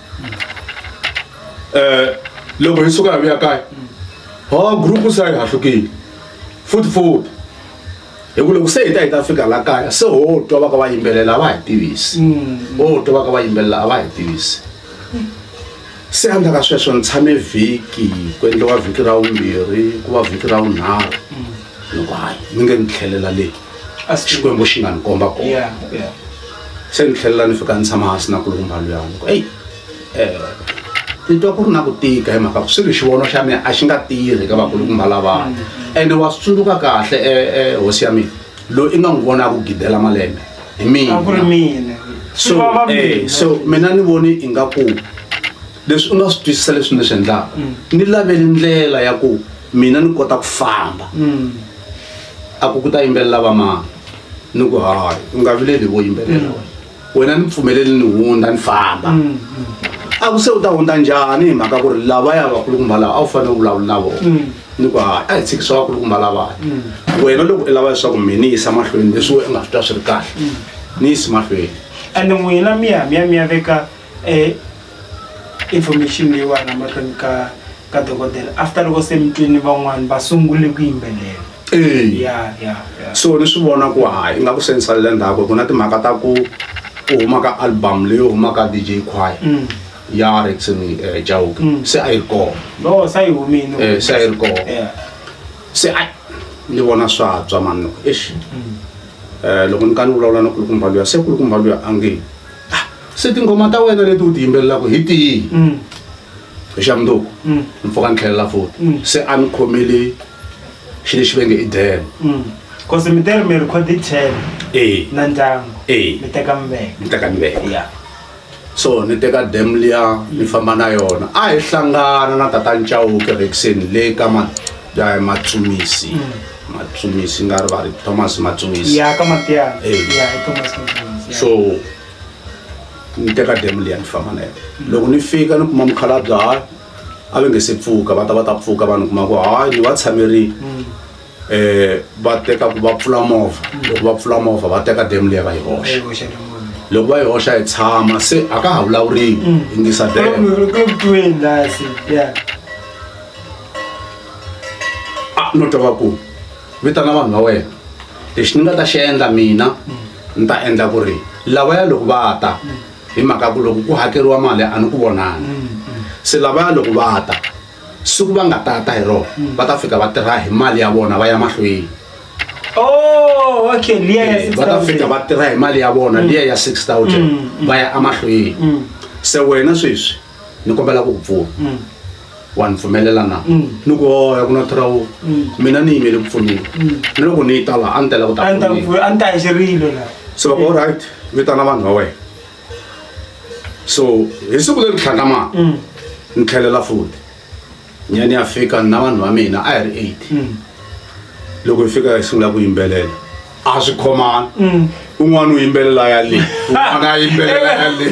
loko hi suka hi vuya kaya ha group se a yi hahlukile futhi futhi hi ku loko se hi ta hi ta fika la kaya se ho twa va ka va yimbelela a va hi tivisi ho twa va ka va yimbelela a va hi tivisi se endzhaku ka sweswo ni tshame vhiki ku endliwa vhiki ra vumbirhi ku va vhiki ra vunharhu ni ku hayi ni nge ni tlhelela le Xikwembu xi nga ni komba kona se ni tlhelela ni fika ni tshama hansi na kulukumba luya ni ku eyi ni twa ku ri na ku tika hi mhaka ku swi ri xivono xa mina a xi nga tirhi ka vakulukumba lavaya ene wa swi tsundzuka kahle hosi ya mina loyi i nga n'wi vona ku gidela malembe hi mina A ku ri mina so so mina ni voni ingaku leswi u nga swi twisisa leswi ni swi endlaka ni lavele ndlela ya ku mina ni kota ku famba a ku ku ta yimbelela va mani ni ku hayi u nga vileli vo yimbelela wena wena ni pfumeleli ni hundza ni famba a ku se u ta hundza njhani hi mhaka ku ri lavaya vakulukumba lava a wu fanele u vulavula na vona ni ku hayi a hi tshiki swa vakulukumba lavaya wena loko i lava leswaku mina ni yisa mahlweni leswi wena u nga swi twa swi ri kahle ni yisi mahlweni and n'wina mi ya mi ya mi ya veka information leyiwani mahlweni ka ka dokodela after loko se mi twini van'wani va sungule ku yimbelela e ya ya ya so ni swi vona ku hayi ingaku se ni salele ndzhaku ku na timhaka ta ku ku huma ka album leyi humaka DJ Choir ya Rexon Chauke se a yi ri kona no se a yi humile se a yi ri kona yeah se a ni vona swa tswa mani ni ku exi loko ni ka ni vulavula na kulukumba luya se kulukumba luya a nge ah se tinghoma ta wena leti u ti yimbelelaka hi tihi hi xa mundzuku ni pfuka ni tlhelela futhi se a ni khomele xilo lexi va nge i demo cause mi teri mi record 10 e na ndyangu e mi teka mi veka ni teka ni veka yeah so ni teka demo liya ni famba na yona a hi hlangana na tatani Chauke Rexon le ka ma Matsumisi Matsumisi nga ri va ri Thomas Matsumisi ya ka Matiyana Eh. ya i Thomas Matsumisi so ni teka demo liya ni famba na yona loko ni fika ni kuma mukhalabye hayi a va nge se pfuka va ta va ta pfuka vanhu kuma ku hayi ni va tshamerile va teka ku va pfula movha loko va pfula movha va teka demo liya va yi hoxa loko va yi hoxa hi tshama se a ka ha vulavuriwi yingisa demo ku tweni laha se ya a no twa va ku vitana vanhu va wena lexi ni nga ta xi endla mina ni ta endla ku ri lavaya loko va ta hi mhaka ku loko ku hakeriwa mali a ni ku vonani se lavaya loko va ta siku va nga tata hi rona va ta fika va tirha hi mali ya vona va ya mahlweni oh okay liya ya va ta 6000 fika va tirha hi mali ya vona liya ya 6000 va ya emahlweni se wena sweswi ni kombela ku ku pfuna wa ni pfumelela na ni ku oya ku na thurawu mina ni yimele ku pfuniwa ni loko ni yi ta laha a ni tela ku ta a ni ta pfuniwa a ni ta hi xirilo laha se va ku alright vitana vanhu va wena so hi siku leri tlhandlamaka ni tlhelela futhi ni ya ni ya fika na vanhu va mina a hi ri 8 loko hi fika hi sungula ku yimbelela a swi khomana un'wana u yimbelela ya le un'wana a yimbelela ya le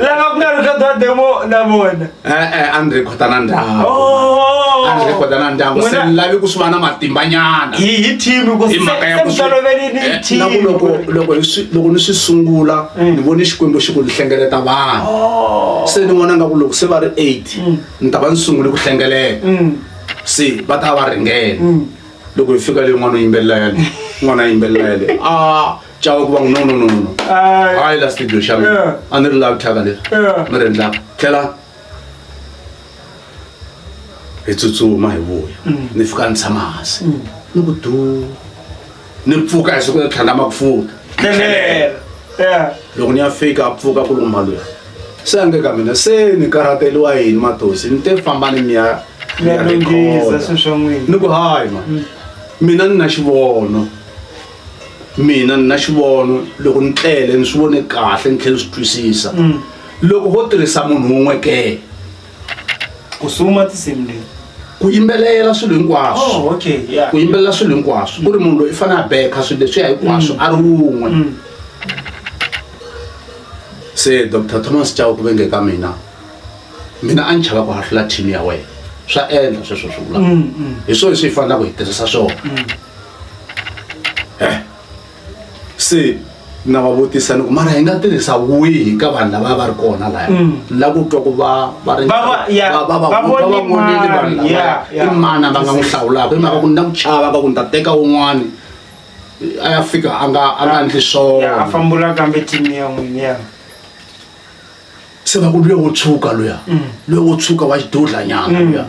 lava ku nga recordiwa demo na vona e-e a ni rhekhoda na ndyangu Oh. a ni rhekhoda na ndyangu se N'wina- ni lavi ku swi va na matimba nyana hi hi team ku hi se mhaka ya se ku mi swi- tolovelini hi Eh, na ku team loko loko hi swi loko ni swi sungula ni vone Xikwembu xi ku ni hlengeleta vanhu se ni vona nga ku loko se va ri 8 ni ta va ni sungule ku hlengeleta se va ta va ringena loko hi fika le un'wana u yimbelela yale un'wana a yimbelela yale a chava ku va no no no no no Ay. hayi la studio xa mina Yeah. a ni ri lavi thyaka leri Yeah. mi ri endlaka tlhela hi tsutsuma hi vuya ni fika ni tshama hansi ni ku du ni pfuka hi siku leri tlhandlama ku futa Tlelela. Yeah. loko ni ya fika a pfuka ku luma luya se a nge ka mina se ni karhateliwa yini matosi ni te fambani mi ya Mi ya lunghisa swilo swa n'wina. Ni ku hayi ma mina ni na xivono mina ni na xivono loko ni tlele ni swi vone kahle ni tlhela ni swi twisisa loko ho tirhisa munhu wun'we ke Ku suma tinsimu leti. Ku yimbelela swilo hinkwaswo. Oh, okay, yeah. Ku yimbelela swilo hinkwaswo. Ku ri munhu loyi i fanele a beka swilo leswiya hinkwaswo a ri wun'we. Se Doctor Thomas Chauke va nge ka mina, mina a ni chava ku hahlula team ya wena. Swa endla sweswo swi vulaka. Hi swona leswi hi fanelaka hi tirhisa swona. Se na va vutisa ni ku mara hi nga tirhisa wihi ka vanhu lava va ri kona laya ni lava ku twa ku va va ri Va va- yeah, va va va va va vone va vonile vanhu mani, lavaya yeah, i yeah. mani va nga n'wi hlawulaka hi mhaka ku ni na ku chava ka ku ni ta teka wun'wani a ya fika a nga a nga endli Yeah, a swona fambula kambe team ya n'wina yeah. Se va ku luya wo tshuka luya luya wo tshuka wa xidudla nyana luya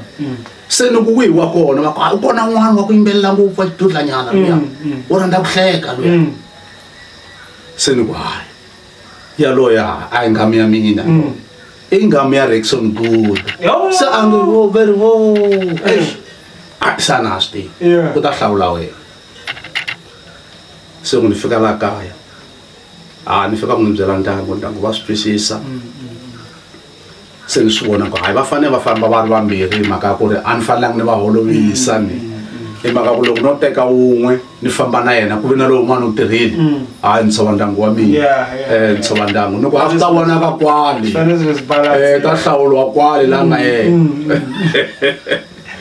se ni ku wihi wa kona va ku a u kona un'wana wa ku yimbelela ngopfu wa xidudla nyana luya wo rhandza ku hleka luya se ni ku hayi yaloya a hi nghamu ya mina i nghamu ya Rexon Good Yo! Se a nge wo very wo eish a se a na ha swi tivi Yeah. ku ta hlawula wena se ku ni fika laha kaya a ni fika ku ni byela ndyangu ndyangu va swi twisisa se ni swi vona ku hayi va fanele va famba va ri vambirhi hi mhaka ya ku ri a ni fanelanga ni va holovisa ni hi mhaka ku loko no teka wun'we ni famba na yena ku ve na lowun'wana u tirhile hayi ni tshova ndyangu wa mina Yeah, yeah, eh ni tshova ndyangu ni ku a swi ta vonaka kwale Fanele swi swi balance. eh ta hlawuriwa kwale la nga yena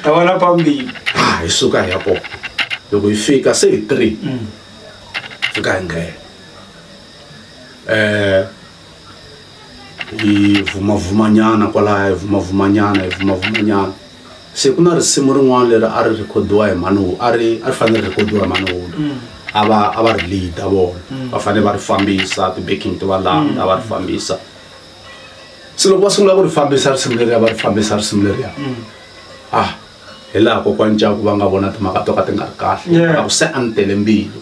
Ta vona phambili. Ah, hi suka hi ya kona loko hi fika se hi 3 fika hi nghena eh hi vumavumanyana kwalaya hi vumavumanyana hi vumavumanyana se ku na risimu rin'wana leri a ri rhekhodiwa hi mani a ri a ri fanele ri rhekhodiwa hi mani wulu a va a va ri leader vona va fanele va ri fambisa ti-backing ti va landa va ri fambisa se loko va sungula ku ri fambisa risimu leriya va ri fambisa risimu leriya ah hi laha kokwani Ncaku va nga vona timhaka to ka ti nga ri kahle Yeah. a ku se a ni tele mbilu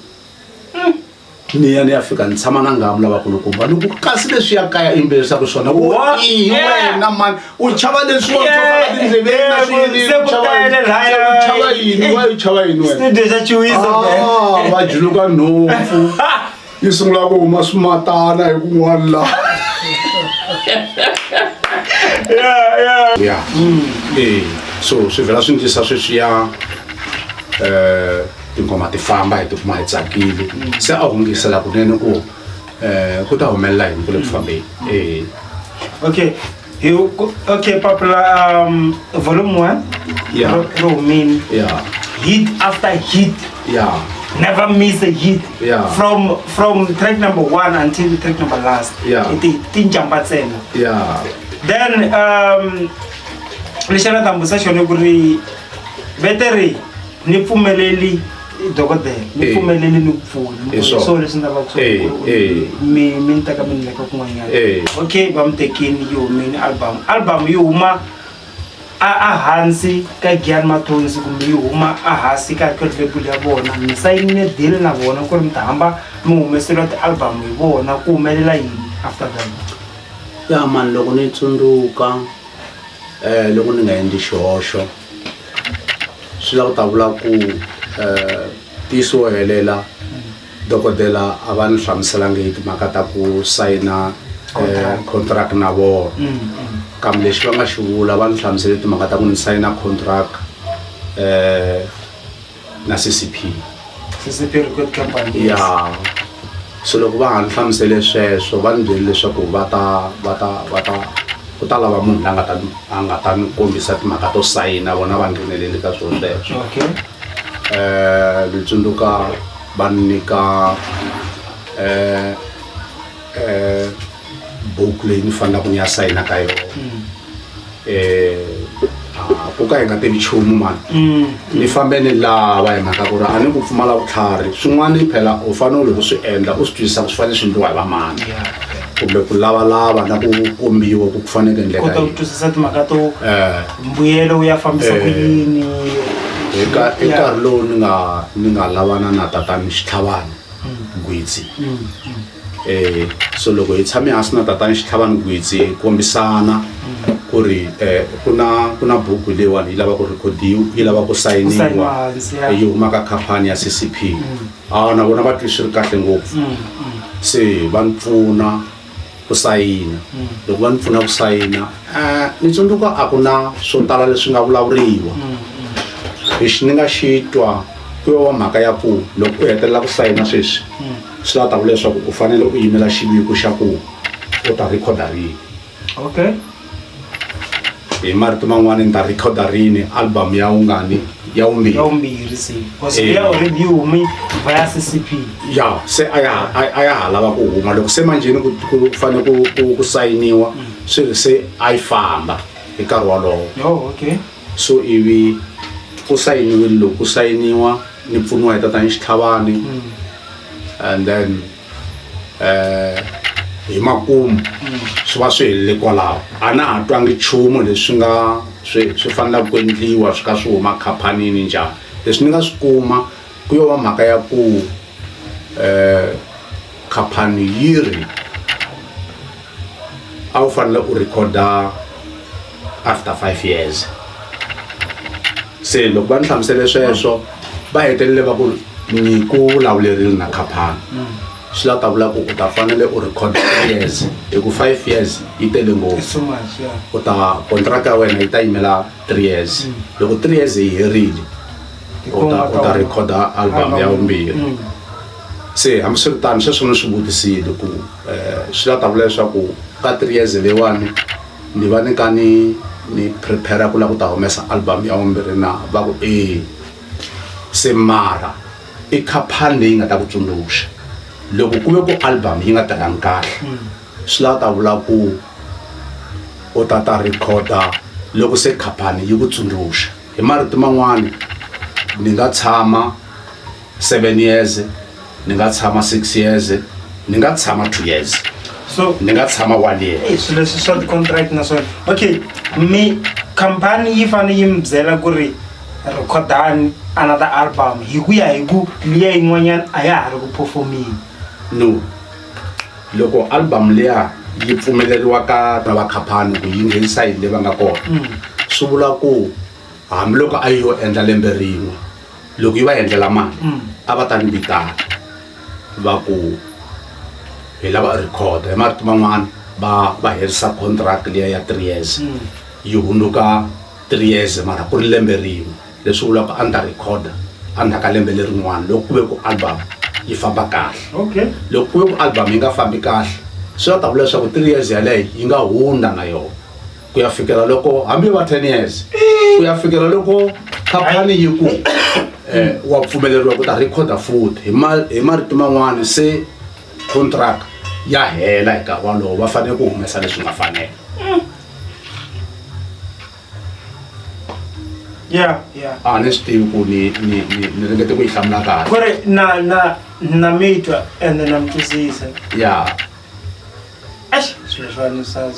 ni ya ni ya fika ni tshama na ngamu lavakulukumba ni ku kasi leswi ya kaya i yimbelerisaka swona u What? i Yeah. wena mani u chava leswi wa Yeah. tindleveni na Yeah, swini se ku tele lahaya. u chava yini wa u chava yini wena Studio xa Chiwiso man. Ah, va juluka nhompfu yi sungula ku huma swimatana hi kun'wana la Yeah, yeah. ya eh so swi vhela swi ndlisa sweswiya eh tinghoma ti famba hi tikuma hi tsakile se a hungisela kunene ku eh ku ta humelela yini ku le ku fambeni eh Okay. Hi ku- okay, Papila volume 1. Yeah. Ro ro humile. ya Hit after hit. ya Never miss a hit. Yeah. From track number 1 until track number last. Yeah. Ti tinjamba ntsena. ya Then lexi a ni ta mi vutisa xona ku ri veteri ni pfumeleli dokodela ni Eh. pfumeleli ni ku pfuna Hi swona. so leswi ni lavaka swona Eh, ku eh. mi mi ni teka mi ni veka kun'wanyana Eh. okay va mi tekini yi humile album album yi huma a a hansi ka Giyani Mathonsi kumbe yi huma a hansi ka record label ya vona mi sayinile deal na vona ku ri mi ta hamba mi humeseriwa ti-album hi vona ku humelela yini after that ya mani loko ni tsundzuka eh loko ni nga endli xihoxo swi lava ku ta vula ku eh ntiyiso wo helela dokodela a va ni hlamuselangi hi timhaka ta ku sayina eh, contract na vona kambe lexi va nga xi vula va ni hlamusele timhaka ta ku ni sayina contract eh na CCP CCP record company ya so loko va ha ni hlamusele sweswo va ni byele leswaku va ta va ta va ta ku ta lava munhu la nga ta a nga ta ni kombisa timhaka to sayina vona va ngheneleli ka swilo sweswo okay eh ni tsundzuka va ni nyika eh eh buku leyi ni fanelaka ni ya sayina ka yona eh ah, ku ka hi nga tivi nchumu mani ni fambe ni lava hi mhaka ku ri a ni ku pfumala vutlhari swin'wana phela u fanele loko swi endla u swi twisisa ku swi fanele swi endliwa hi vamani Yeah. kumbe ku lavalava na ku kombiwa ku ku fanele ku endleka kota ku yini twisisa timhaka to eh mbuyelo wu ya fambisa ku Eh. yini hi ka hi Yeah. nkarhi lowu ni nga ni nga lavana na tatani Xitlhavani Gwitsi eh so loko hi tshame hansi na tatani Xitlhavani Gwitsi hi kombisana ku ri ku na buku leyiwani yi lava ku rhekhodiwa, yi lava ku Ku sayiniwa sayiniwa hansi, ya. yi huma ka khampani ya CCP. A na vona va twi swi ri kahle ngopfu. Se va ni pfuna ku sayina. Loko va ni pfuna ku sayina, ni tsundzuka a ku na swo tala leswi nga vulavuriwa. Lexi ni nga xi twa ku yo va mhaka ya ku loko u hetelela ku sayina sweswi, swi lava ta vula leswaku u fanele u yimela xiviko xa ku u ta rhekhoda rini. Hi marito man'wani, ni ta rhekhoda rini album ya ungani, ya vumbirhi. Ya vumbirhi se, because Eh. liya already yi hume via CCP. Ya, se a ya ha lava ku huma. Loko se manjheni ku fanele ku sayiniwa, swi ri se a yi famba hi nkarhi wolowo. Oh, okay. So ivi ku sayiniwile. Loko ku sayiniwa, ni pfuniwa hi tatani Xitlhavani, and then hi makumu swi va swi helele kwalaho. A na ha twangi nchumu leswi nga swi fanelaka ku endliwa swi ka swi huma khampanini njhani. Leswi ni nga swi kuma ku yo va mhaka ya ku khampani yi ri a wu fanele u rhekhoda after 5 years. Se loko va ni hlamusele sweswo, va hetelele va ku ni ku vulavulerile na khampani, swi lava ta vula ku u ta fanele u record 3 years, hi ku 5 years yi tele ngopfu. It's too much, yeah. U ta contract ya wena yi ta yimela 3 years. Loko 3 years yi herile, u ta rhekhoda album ya vumbirhi. Se hambiswiritano, sweswo ni swi vutisile ku swi lava ta vula leswaku ka 3 years leyiwani ni va ni ka ni prepare ku lava ku ta humesa album ya vumbirhi na. Va ku e se mara i khampani leyi nga ta ku tsundzuxa loko ku ve ku album yi nga tirhangi kahle, swi lava ta vula ku u ta rhekhoda loko se khampani yi ku tsundzuxa. Hi marito man'wani, ni nga tshama 7 years, ni nga tshama 6 years, ni nga tshama 2 years, so ni nga tshama one year. Eh, swilo leswi swa ti-contract naswona, okay, mi khampani yi fanele yi mi byela ku ri rhekhodani another album hi ku ya hi ku liya yin'wanyana a ya ha ri ku performeni? No, loko album liya yi pfumeleriwa ka na va khampani ku yi nghenisa hi le va nga kona, swi vula ku hambiloko a yi yo endla lembe rin'we, loko yi va endlela mali, a va ta ni vitana va ku hi lava record. Hi marito man'wani, va herisa contract liya ya 3 years, yi hundzuka 3 years mara ku ri lembe rin'we, leswi vulaka a ni ta rhekhoda endzhaku ka lembe lerin'wana loko ku ve ku album yi famba kahle. Loko ku ve ku album yi nga fambi kahle, swi va ta vula leswaku 3 years yaleyo yi nga hundza na yona ku ya fikela loko hambi va 10 years, ku ya fikela loko khampani yi ku wa pfumeleriwa ku ta rhekhoda futhi. Hi marito man'wani, se contract ya hela hi nkarhi walowo, va fanele ku humesa leswi nga fanela. A ni swi tivi ku ni ringete ku yi hlamula kahle. Ku ri na mi twa ende na mi twisisa. Eish, swilo swa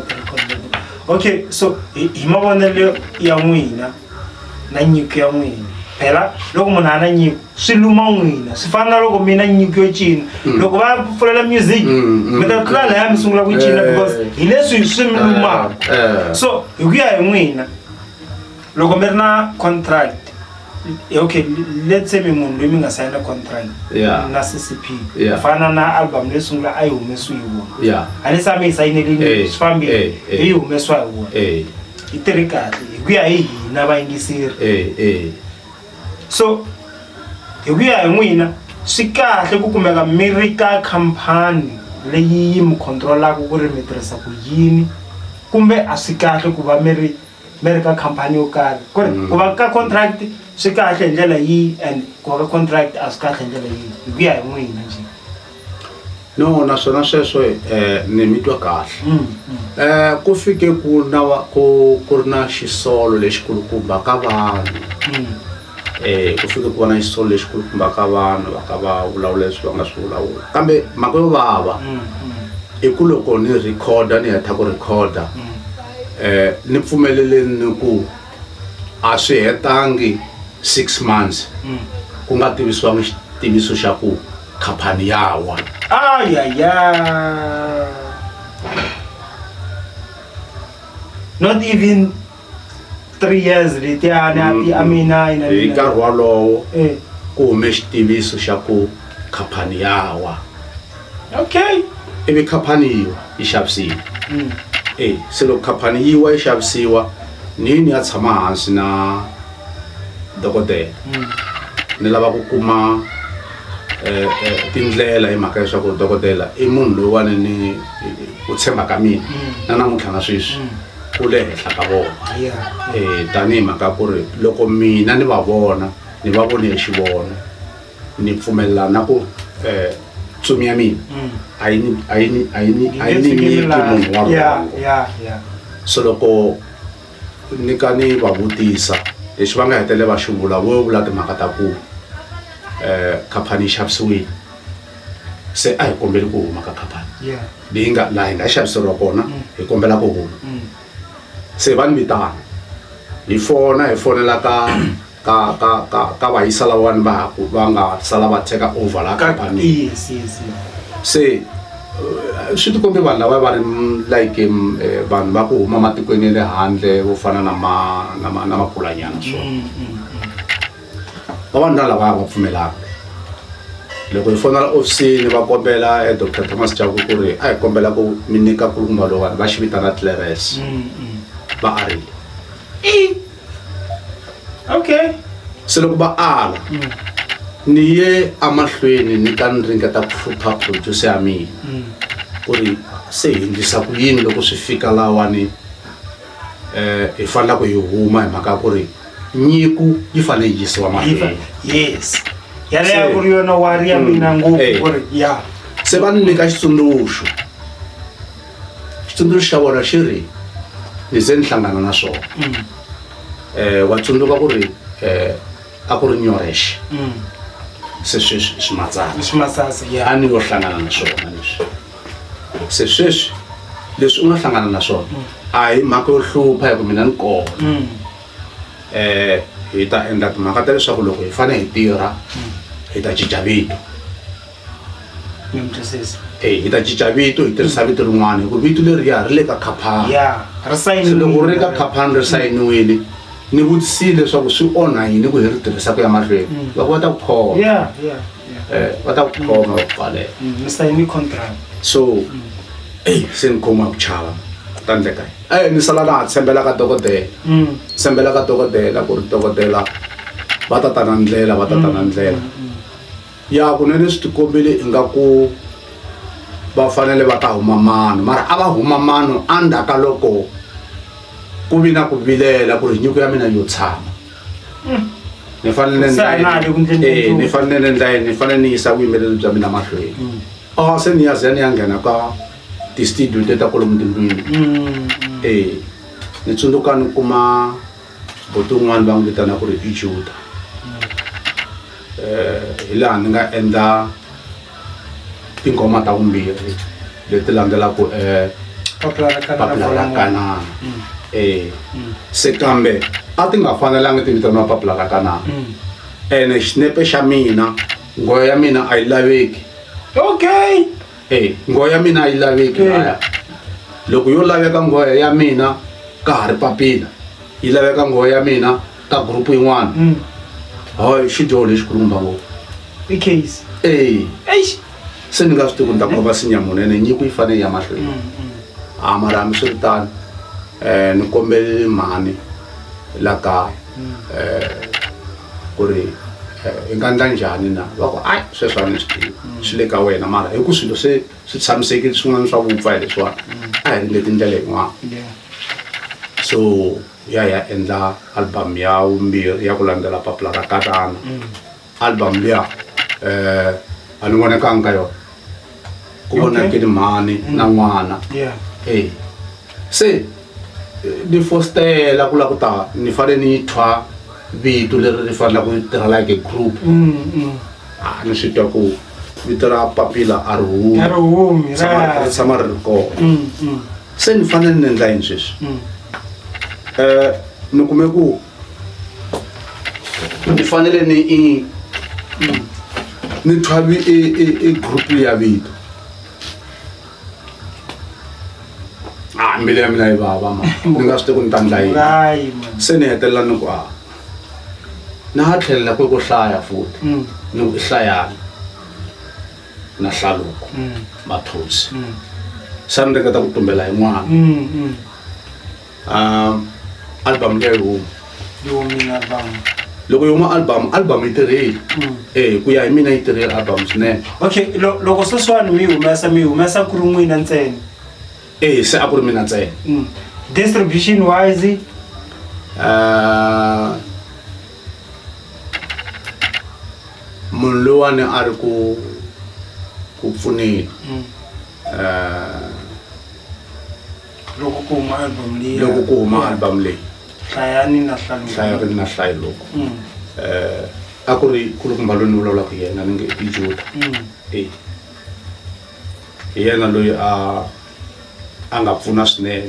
ti-record label. Okay, so hi mavonelo ya n'wina na nyiko ya n'wina, phela loko munhu a na nyiko swi luma n'wina, swi fana na loko mina nyiko yo cina, loko va pfulela music, mi ta tlula laya mi sungula ku cina, because hi leswi swi mi lumaka. So hi ku ya hi n'wina, loko mi ri na contract, okay, let's say mi munhu loyi mi nga sayina contract na CCP, ku fana na album leyi sungula a yi humesiwi hi vona, a ni se a mi yi sayinelini, swi fambile, yi humesiwa hi vona, yi tirhi kahle hi ku ya hi hina vayingiseri. So hi ku ya hi n'wina, swi kahle ku kumeka mi ri ka khampani leyi yi mi controlaka ku ri mi tirhisa ku yini, kumbe a swi kahle ku va mi ri ka khampani yo karhi, ku ri ku va ka contract swi kahle hi ndlela yihi and ku va ka contract a swi kahle hi ndlela yihi, hi ku ya hi n'wina njhe? No, naswona sweswo ni mi twa kahle. Ku fike ku na ku ri na xisolo lexikulukumba ka vanhu. Ku fike ku va na xisolo lexikulukumba ka vanhu va ka va vulavula leswi va nga swi vulavula, kambe mhaka yo vava i ku loko ni rhekhoda, ni heta ku rhekhoda, ni pfumeleleni ni ku a swi hetangi 6 months ku nga tivisiwangi xitiviso xa ku khampani ya wa. Ayaya. Not even 3 years letiyani a ti a mina hi nkarhi wolowo ku hume xitiviso xa ku khampani ya wa. Okay. Ivi khampani yi wa yi xavisiwa. E se loko khampani yi wa yi xavisiwa ni yi ni ya tshama hansi na dokodela ni lava ku kuma tindlela hi mhaka leswaku dokodela i munhu loyiwani ni ku tshemba ka mina na namuntlha na sweswi ku le henhla ka vona. Tanihi mhaka ku ri loko mina ni va vona ni va vone hi xivono ni pfumelela na ku ntsumi ya mina a yi ni a yi ni a yi ni a yi ni nyiki munhu wa rhongo. So loko ni ka ni va vutisa lexi va nga hetelela va xi vula vo vula timhaka ta ku khampani yi xavisiwile se a hi kombeli ku huma ka khampani leyi nga laha hi nga xaviseriwa kona hi kombela ku huma. Se va ni vitana hi fona hi fonela ka ka ka ka ka vayisa lavawani va ha ku va nga sala va take over la khampani. Yes, yes, yes. Se swi tikombe vanhu lava va ri like vanhu va ku huma matikweni ya le handle vo fana na ma na ma na makulanyana so vavanuna lava va pfumelaka loko hi fonela ofisini va kombela Dr Thomas Chauke ku ri a hi kombela ku mi nyika nkulukumba lowani va xi vitana clearance va arile. Okay. Se loko va ala ni ye amahlweni ni ta ni ringeta ku hlupha producer ya mina ku ri se hi endlisa ku yini loko swi fika lawani hi fanele ku hi huma hi mhaka ku ri nyiko yi fanele yi yisiwa mahlweni. Yes. Yaleyo ku ri yona wari ya mina ngopfu ku ri ya. Se va ni nyika xitsundzuxo. Xitsundzuxo xa vona xi ri ni ze ni hlangana na swona. Wa tsundzuka ku ri a ku ri nyorexe. Se sweswi i swimatsatsa. I swimatsatsa, yeah. A ni yo hlangana na swona leswi. Se sweswi leswi u nga hlangana na swona a hi mhaka yo hlupha hi ku mina ni kona. Hi ta endla timhaka ta leswaku loko hi fanele hi tirha hi ta cinca vito. Ni mi twisisa. E hi ta cinca vito hi tirhisa vito rin'wana hi ku vito leriya ri le ka khampani. Yeah, ri sayiniwile. Se loko ri le ka khampani ri sayiniwile ni vutisile leswaku swi onha yini ku hi ri tirhisa ku ya mahlweni. Va ku va ta ku khoma. Yeah, yeah, yeah. Va ta ku khoma va ku pfalela. Mi sayini contract. So eyi se ni khomiwa ku chava ta ndleka yini. Ni sala na ha tshembela ka dokodela. Tshembela ka dokodela ku ri dokodela va ta ta na ndlela va ta ta na ndlela. Ya kunene swi tikombile ingaku va fanele va ta huma mano mara a va huma mano endzhaku ka loko ku vi na ku vilela ku ri nyiko ya mina yo tshama. Ni fanele ni Se a na ha le ku endleni ka endla nchumu. ni fanele ni endla yini ni fanele ni yisa vuyimbeleri bya mina mahlweni. A se ni ya ze ni ya nghena ka ti-studio te ta kwalomu tindlwini. Ni tsundzuka ni kuma buti un'wana va n'wi vitana ku ri i Juda. Hi laha ni nga endla tinghoma ta vumbirhi leti landzelaka Papila ra Kanana. Papila ra Kanana. Se kambe a ti nga fanelangi ti vitaniwa Papila ra Kanana. Ene xinepe xa mina nghohe ya mina a yi laveki. Okay. Nghohe ya mina a yi laveki laya. Loko yo laveka nghohe ya mina ka ha ri papila yi laveka nghohe ya mina ka group yin'wana. Hayi xidyoho lexikulukumba ngopfu. I case. Eish. Se ni nga swi tivi ku ni ta khoma sinya munhu ene nyiko yi fanele yi ya mahlweni. A mara hambiswiritano ni kombelile mhani la kaya ku ri hi nga endla njhani na va ku ayi sweswo a ni swi tivi swi le ka wena mara hi ku swilo se swi tshamisekile swin'wana swa vupfa hi leswiwani a hi ringeti ndlela yin'wana. So ya hi ya endla album ya vumbirhi ya ku landzela Papila ra Kanana. Album liya a ni vonekanga ka yona ku vonakile mhani na n'wana. Se ni fostela ku lava ku ta ni fanele ni twa vito leri ri faneleke ku tirha like a group. A ni swi twa ku vito ra Papila a ri humi. A ri humi, Ri tshama ri ri kona. Se ni fanele ni endla yini sweswi? Ni kume ku ni fanele ni i ni thwa i group ya vito. A mbilu ya mina yi vava ma ni nga swi tivi ku ni ta ndla yini. Hayi man. Se ni hetelela ni ku a na ha tlhelela kwe ko hlaya futhi. Ni ku i hlayani na hlaluko mathonsi. Se ni ringeta ku tumbela hi n'wana. Album liya yi huma. Yi humile album. Loko yi huma album, album yi tirhile. Eh, ku ya hi mina yi tirhile album swinene. Okay, loko sweswiwani mi yi humesa, mi yi humesa ku ri n'wina ntsena? Eh, se a ku ri mina ntsena. Distribution wise? Munhu loyiwani a ri ku pfuneni. Loko ku huma album leyi. Loko ku huma album leyi. Hlayani na Hlaluko. Hlayani na Hlaluko. A ku ri kulukumba loyi ni vulavulaka hi yena ni nge i Juda. Eh. Hi yena loyi a nga pfuna swinene.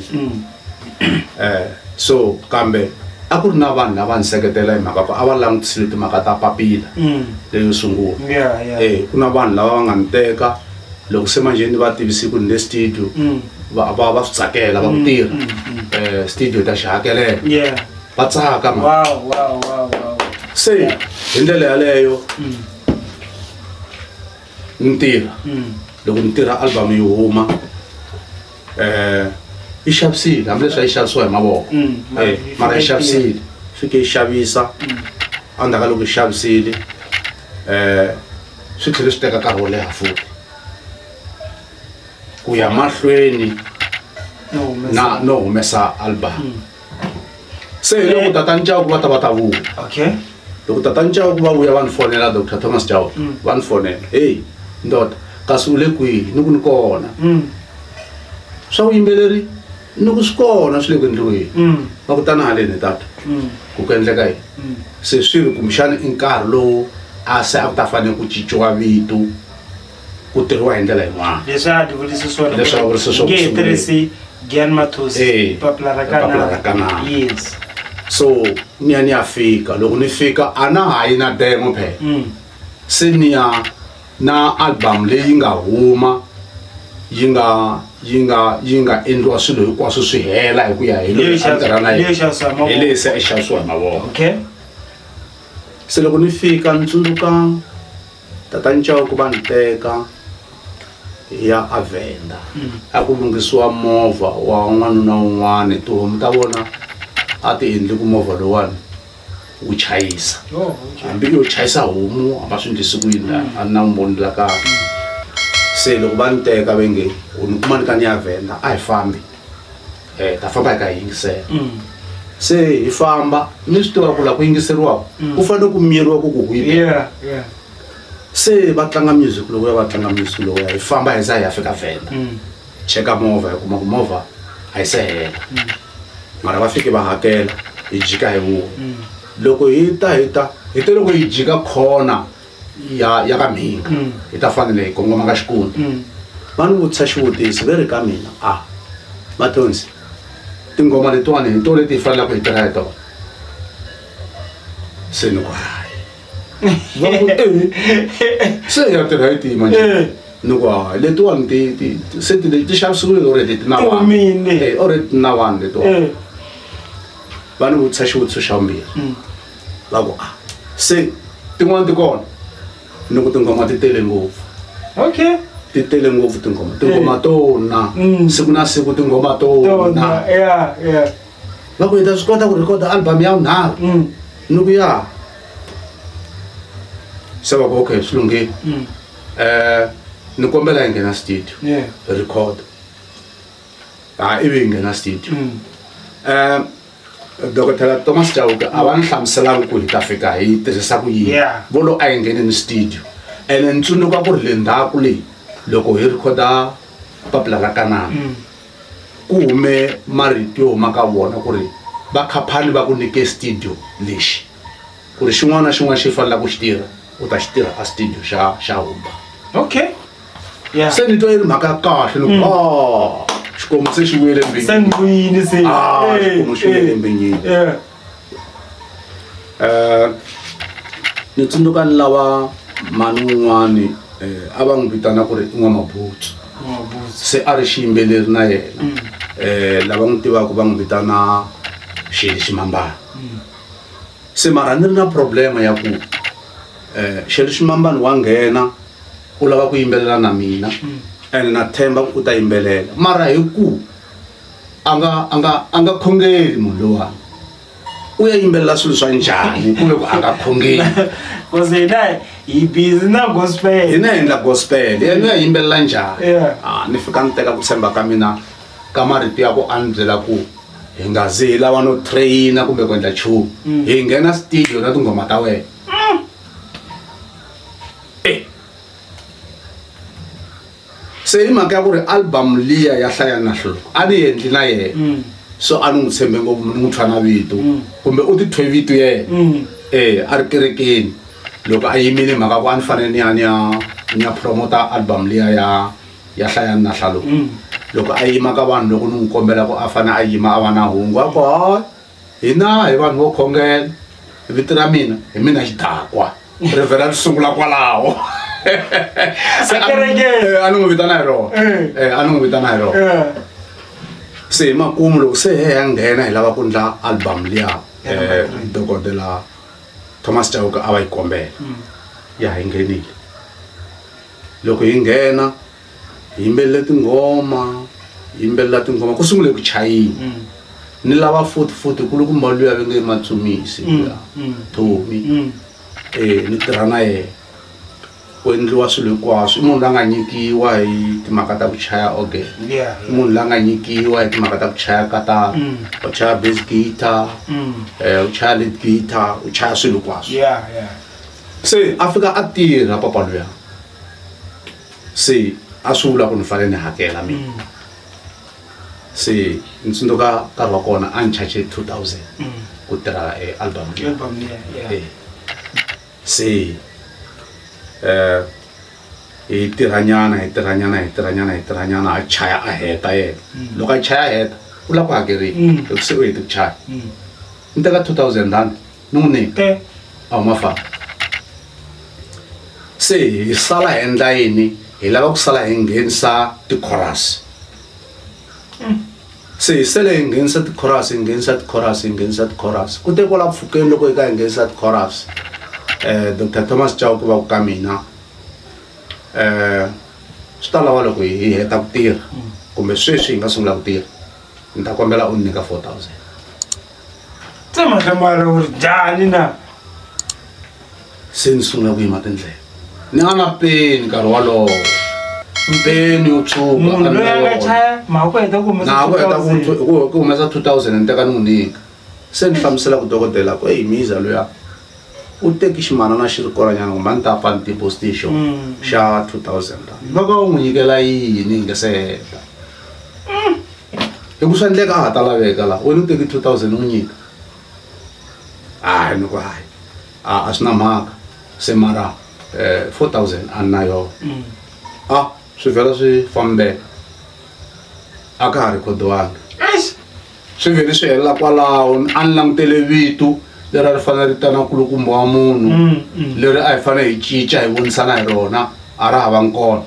So kambe a ku ri na vanhu lava ni seketela hi mhaka ku a va langutisile timhaka ta papila leyo sungula. Ku na vanhu lava va nga ni teka loko se manje ni va tivisi ku ni le studio va swi tsakela va ku tirha. Studio ta xi hakelela. Va tsaka man. Wow, wow, wow, wow. Se hi ndlela yaleyo ni tirha. Loko ni tirha album yi huma yi xavisile hambileswi a yi xavisiwa hi mavoko. Mara yi xavisile. Fike yi xavisa. Endzhaku ka loko yi xavisile swi tlhele swi teka nkarhi wo leha futhi ku ya mahlweni na no humesa album. Se hi loko Tatana Chauke va ta va ta vuya. Loko Tatana Chauke va vuya va ni fonela Doctor Thomas Chauke va ni fonela. Hey ndoda kasi u le kwihi? Ni ku ni kona. Swa vuyimbeleri ni ku swi kona swi le ku endliweni. Va ku tana haleni tata. Ku ku endleka yini? Se swi ri kumbexana i nkarhi lowu a se a ku ta fanele ku cinciwa vito ku tirhiwa hi ndlela yin'wana. Leswi a ti vulisi swona. Leswi a vulisi swona. Nge he tirhisi Gian Mathonsi, papila ra Papila ra Kanana. Kanana. Yes. So ni ya ni ya fika loko ni fika a na ha yi na demo phela. Se ni ya na album leyi nga huma yi nga yi nga yi nga endliwa swilo hinkwaswo swi hela hi ku ya hi loyi a tirha na yena. Leyi xavisiwa hi mavoko. Hi leyi se a xavisiwa hi mavoko. Se loko ni fika ni tsundzuka Tatana Chauke va ni teka hi ya aVenda. A ku lunghisiwa movha wa n'wanuna wun'wani tihomu ta vona a ti endli ku movha lowuwani wu chayisa. Hambi yo chayisa homu hambi a swi endlisi ku yini la a ni na vumbhoni la kahle. Se loko va ni teka va nge u ni kuma ni kha ni ya Venda a hi fambi hi ta famba hi kha hi yingisela. Se hi famba mi swi tiva ku la ku yingiseriwaka ku fanele ku miyeriwa ku ku hwi. Se va tlanga music lowuya va tlanga music lowuya hi famba hi za hi ya fika Venda. Cheka movha hi kuma ku movha a yi se hela. Mara va fike va hakela hi jika hi vuya. Loko hi ta hi ta hi te loko hi jika corner ya ka Mhinga hi ta fanele hi kongoma ka Xikundza. Va ni vutisa xivutiso ve ri ka mina a Mathonsi tinghoma letiwani hi to leti hi faneleke hi tirha hi tona. Se ni ku hayi. Va ku e se hi ya tirha hi tihi manje? Ni ku hayi letiwani ti ti se ti ti xavisiwile already ti na vanhu. Ti humile. Eh, already ti na vanhu letiwani. Va ni vutisa xivutiso xa vumbirhi. Va ku a se tin'wani ti kona. Ni ku tinghoma ti tele ngopfu. Ti tele ngopfu tinghoma. Tinghoma to na. Siku na siku tinghoma to na. Va ku hi ta swi kota ku rhekhoda album ya vunharhu. Ni ku ya. Se va ku okay swi lunghile. Ni kombela hi nghena studio. Record. Ha ivi hi nghena studio. Dokotela Thomas Chauke a va ni hlamuselanga ku hi ta fika hi tirhisa ku yini. Vo lo a hi ngheneni studio. Ene ni tsundzuka ku ri le ndzhaku leyi loko hi rhekhoda papila ra Kanana ku hume marito yo huma ka vona ku ri va khaphani va ku nyike studio lexi ku ri xin'wana na xin'wana xi fanelaka ku xi tirha u ta xi tirha a studio xa Humba. Se ni twa yi ri mhaka ya kahle ni ku ah xikomu se xi vuyele Se ni vuyile se. Ah, xikomu xi vuyele mbinyini. Ni tsundzuka ni lava mhani wun'wani a va n'wi vitana ku ri i N'wamabutsu. Se a ri xiyimbeleri na yena. Lava n'wi tivaka va n'wi vitana Xeli Ximambana. Se mara ni ri na problem ya ku Xeli Ximambana wa nghena u lava ku yimbelela na mina and na themba ku u ta yimbelela mara hi ku a nga a nga a nga khongeli munhu lowani u ya yimbelela swilo swa njhani ku ve ku a nga khongeli. Cause hina hi busy na gospel. Hina hi endla gospel yena u ya yimbelela njhani? A ni fika ni teka ku tshemba ka mina ka marito ya ku a ni byela ku hi nga zi hi lava no train-a kumbe ku endla nchumu hi nghena studio na tinghoma ta wena. E se hi mhaka ya ku ri album liya ya hlaya na hloko a ni endli na yena so a ni n'wi tshembe ngopfu ni n'wi thwa na vito kumbe u ti thwe vito yena e a ri kerekeni loko a yimile mhaka ku a ni fanele ni ya ni ya ni ya promota album liya ya ya hlayani na hlaluko loko a yima ka vanhu loko ni n'wi kombela ku a fane a yima a va na hungu a ku hayi hina hi vanhu vo khongela vito ra mina hi mina xidakwa ri vhela ri sungula kwalaho. Se a a ni n'wi vitana hi rona. A ni n'wi vitana hi rona. Se hi makumu loko se he ya nghena hi lava ku ndla album liya dokodela Thomas Chauke a va yi kombela ya hi nghenile. Loko hi nghena hi yimbelele tinghoma hi yimbelela tinghoma ku sungule ku chayini ni lava futhi futhi kulukumba luya va nge Matsumisi luya Thomi ni tirha na yena ku endliwa swilo hinkwaswo i munhu la nga nyikiwa hi timhaka ta ku chaya organ i munhu la nga nyikiwa hi timhaka ta ku chaya katara u chaya bass guitar u chaya lead guitar u chaya swilo hinkwaswo. Se a fika a tirha papa luya se a swi vula ku ni fanele ni hakela mina se ni tsundzuka nkarhi wa kona a ni charge 2000 ku tirha e album liya. Se hi tirhanyana hi tirhanyana hi tirhanyana hi tirhanyana a chaya a heta yena loko a chaya a heta u lava ku hakeriwa hi ku se u hete ku chaya ni teka 2000 rand ni n'wi nyika a huma famba. Se hi sala hi endla yini hi lava ku sala hi nghenisa ti-chorus se hi sele hi nghenisa ti-chorus hi nghenisa ti-chorus hi nghenisa ti-chorus ku te kwala mpfhukeni loko hi ka hi nghenisa ti-chorus Doctor Thomas Chauke va ku ka mina swi ta lava loko hi heta ku tirha kumbe sweswi hi nga sungula ku tirha ni ta kombela u ni nyika 4000. Se mahlamala u ri njhani na? Se ni sungula ku yima tindleve ni nga na peni nkarhi wolowo peni yo tshuka munhu loyi a nga chaya mhaka ku heta ku humesa na ku heta ku humesa 2000 ni teka ni n'wi nyika se ni hlamusela ku dokodela ku eyi miza luya u teki ximanana xi ri kolanyana kumbe a ni ta pfa ni deposit xona xa 2000 rand va ka u n'wi nyikela yini hi nge se heta hi ku swa endleka a ha ta laveka la wena u teki 2000 u n'wi nyika hayi ni ku hayi a a swi na mhaka se mara 4000 a ni na yona a swi vhela swi fambeka a ka ha rhekhodiwangi swi vhele swi helela kwalaho a ni langutele vito leri a ri fanele ri ta na nkulukumba wa munhu leri a hi fanele hi cinca hi vonisana hi rona a ra ha va kona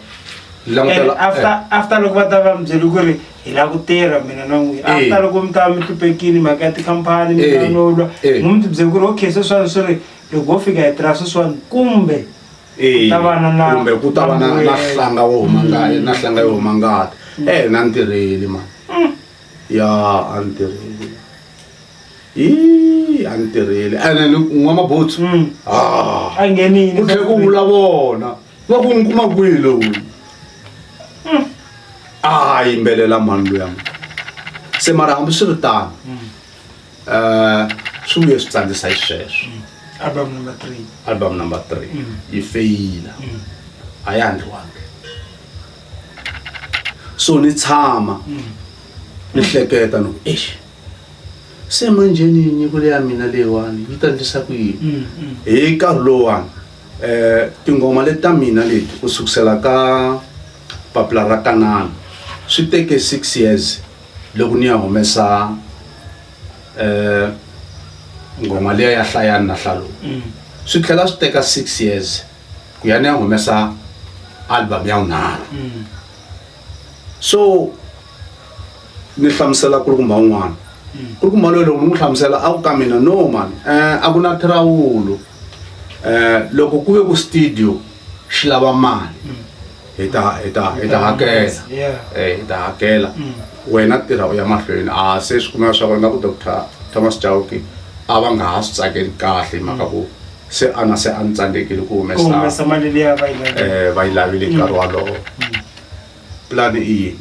langutela after after loko va ta va mi byele ku ri hi lava ku tirha mina na n'wina after loko mi ta va mi hluphekile mhaka ya tikhampani mi ta no lwa n'wi mi ti byele ku ri okay sweswiwani swi ri loko ho fika hi tirha sweswiwani kumbe ku ta va na kumbe ku ta va na na hlanga wo huma ngati na hlanga yo huma ngati eh na ni tirheli mani ya a ni tirheli hi a ni tirheli ene ni n'wamabutsu a nghenile ku tlhela ku vula vona va ku n'wi kuma kwihi lowu a yimbelela mhani luya se mara hambiswiritano swi vuye swi tsandzisa hi sweswo album number 3 album number 3 yi feyila a ya endliwangi so ni tshama ni hleketa ni ku eish se manjheni nyiko leya mina leyiwani yi ta endlisa ku yini hi nkarhi lowuwani tinghoma leti ta mina leti ku sukusela ka papila ra kanana swi teke 6 years loko ni ya humesa nghoma liya ya hlayani na hlaluko swi tlhela swi teka 6 years ku ya ni ya humesa album ya vunharhu so. Ni hlamusela kulukumba un'wana. Kulukumba loyi loko ni n'wi hlamusela a ku ka mina no mani a ku na thirawulo loko ku ve ku studio xi lava mali hi ta hi ta hi ta hakela hi ta hakela wena tirha u ya mahlweni a se swi kumeka swa ku ingaku Doctor Thomas Chauke a va nga ha swi tsakeli kahle hi mhaka ku se ana se a ni tsandzekile ku humesa mali liya va yi lavile va yi lavile hi nkarhi wolowo pulani i yini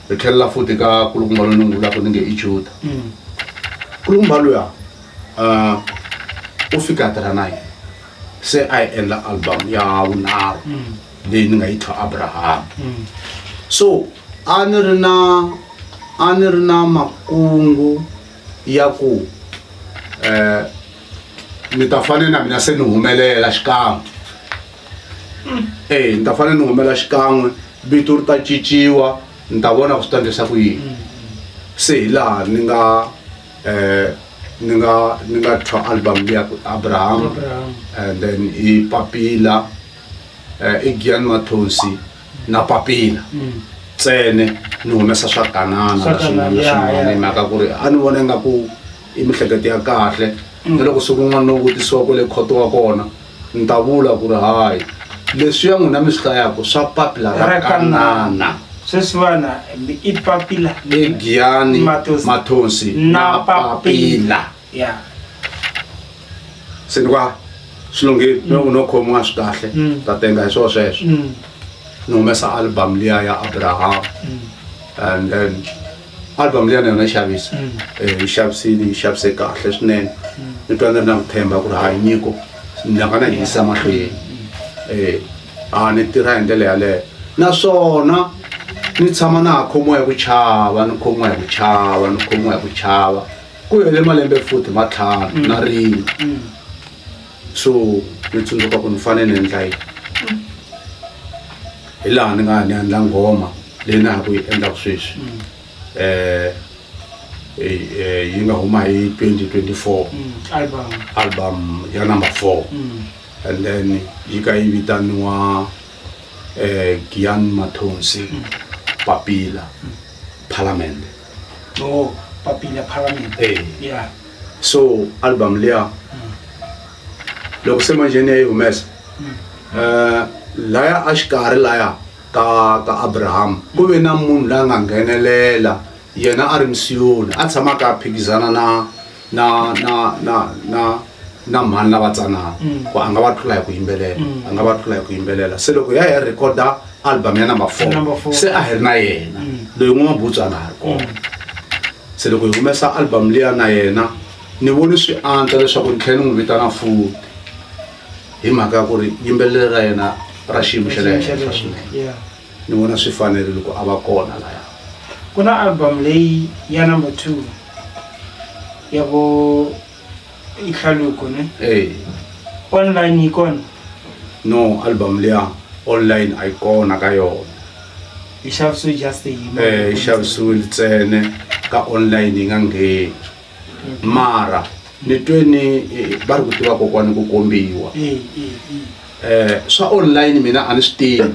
hi tlhelela futhi ka kulukumba loyi ni n'wi vulaka ni nge i Juda kulukumba luya u fika a tirha na hina se a yi endla album ya vunharhu leyi ni nga yi thya Abraham so a ni ri na a ni ri na makungu ya ku ni ta fanele na mina se ni humelela xikan'we e ni ta fanele ni humela xikan'we vito ri ta cinciwa ni ta vona ku swi ta endlisa ku yini se hi laha ni nga ni nga ni nga thwa album liya ku Abraham and then i Papila i Giyani Mathonsi na Papila ntsene ni humesa swa Kanana na swin'wana na swin'wana hi mhaka ku ri a ni vona ingaku i mihleketo ya kahle na loko siku rin'wana no vutisiwa kwale khoto wa kona ni ta vula ku ri hayi leswiya n'wina mi swi hlayaka swa papila ra Kanana sweswiwana i papila i Giyani Mathonsi na papila ya se ni kwa swi lunghile no no khomiwa swi kahle ta tenga hi swona sweswo ni humesa album liya ya Abraham and then album liya na yona yi xavisa yi xavisile yi xavise kahle swinene ni twa ni ri na ku tshemba ku ri hayi nyiko ni nga na yi yisa mahlweni a ni tirha hi ndlela yaleyo naswona ni tshama na ha khomiwa hi ku chava ni khomiwa hi ku chava ni khomiwa hi ku chava ku hele malembe futhi matlhanu na rin'we so ni tsundzuka ku ni fanele ni endla yini hi laha ni nga ni endla nghoma leyi na ha ku yi endlaka sweswi yi nga huma hi 2024 album album ya number 4 and then yi ka yi vitaniwa Giyani Mathonsi Papila Parliament oh Papila Parliament yeah so album liya loko se manjhe ni ya yi humesa laya a xikarhi laya ka ka Abraham ku ve na munhu la nga nghenelela yena a ri misiyoni a tshamaka a phikizana na na na na na na mhani lava tsanana ku a nga va tlula hi ku yimbelela a nga va tlula hi ku yimbelela se loko ya ya recorda album ya number 4 se a hi ri na yena loyi n'wamabutsu a nga ha ri kona se loko hi humesa album liya na yena ni voni swi antswa leswaku ni tlhela ni n'wi vitana futhi hi mhaka ya ku ri yimbelelo ra yena ra xiyimo xa le henhla swinene ni vona swi fanerile ku a va kona laya ku na album leyi ya number 2 ya vo ihlaluko ne eh online yi kona no album liya online a yi kona ka yona yi xavisiwe just yi eh yi xavisiwe ntsena ka online yi nga ngheni mara ni twe ni va ri ku tiva kokwani ku kombiwa swa online mina a ni swi tivi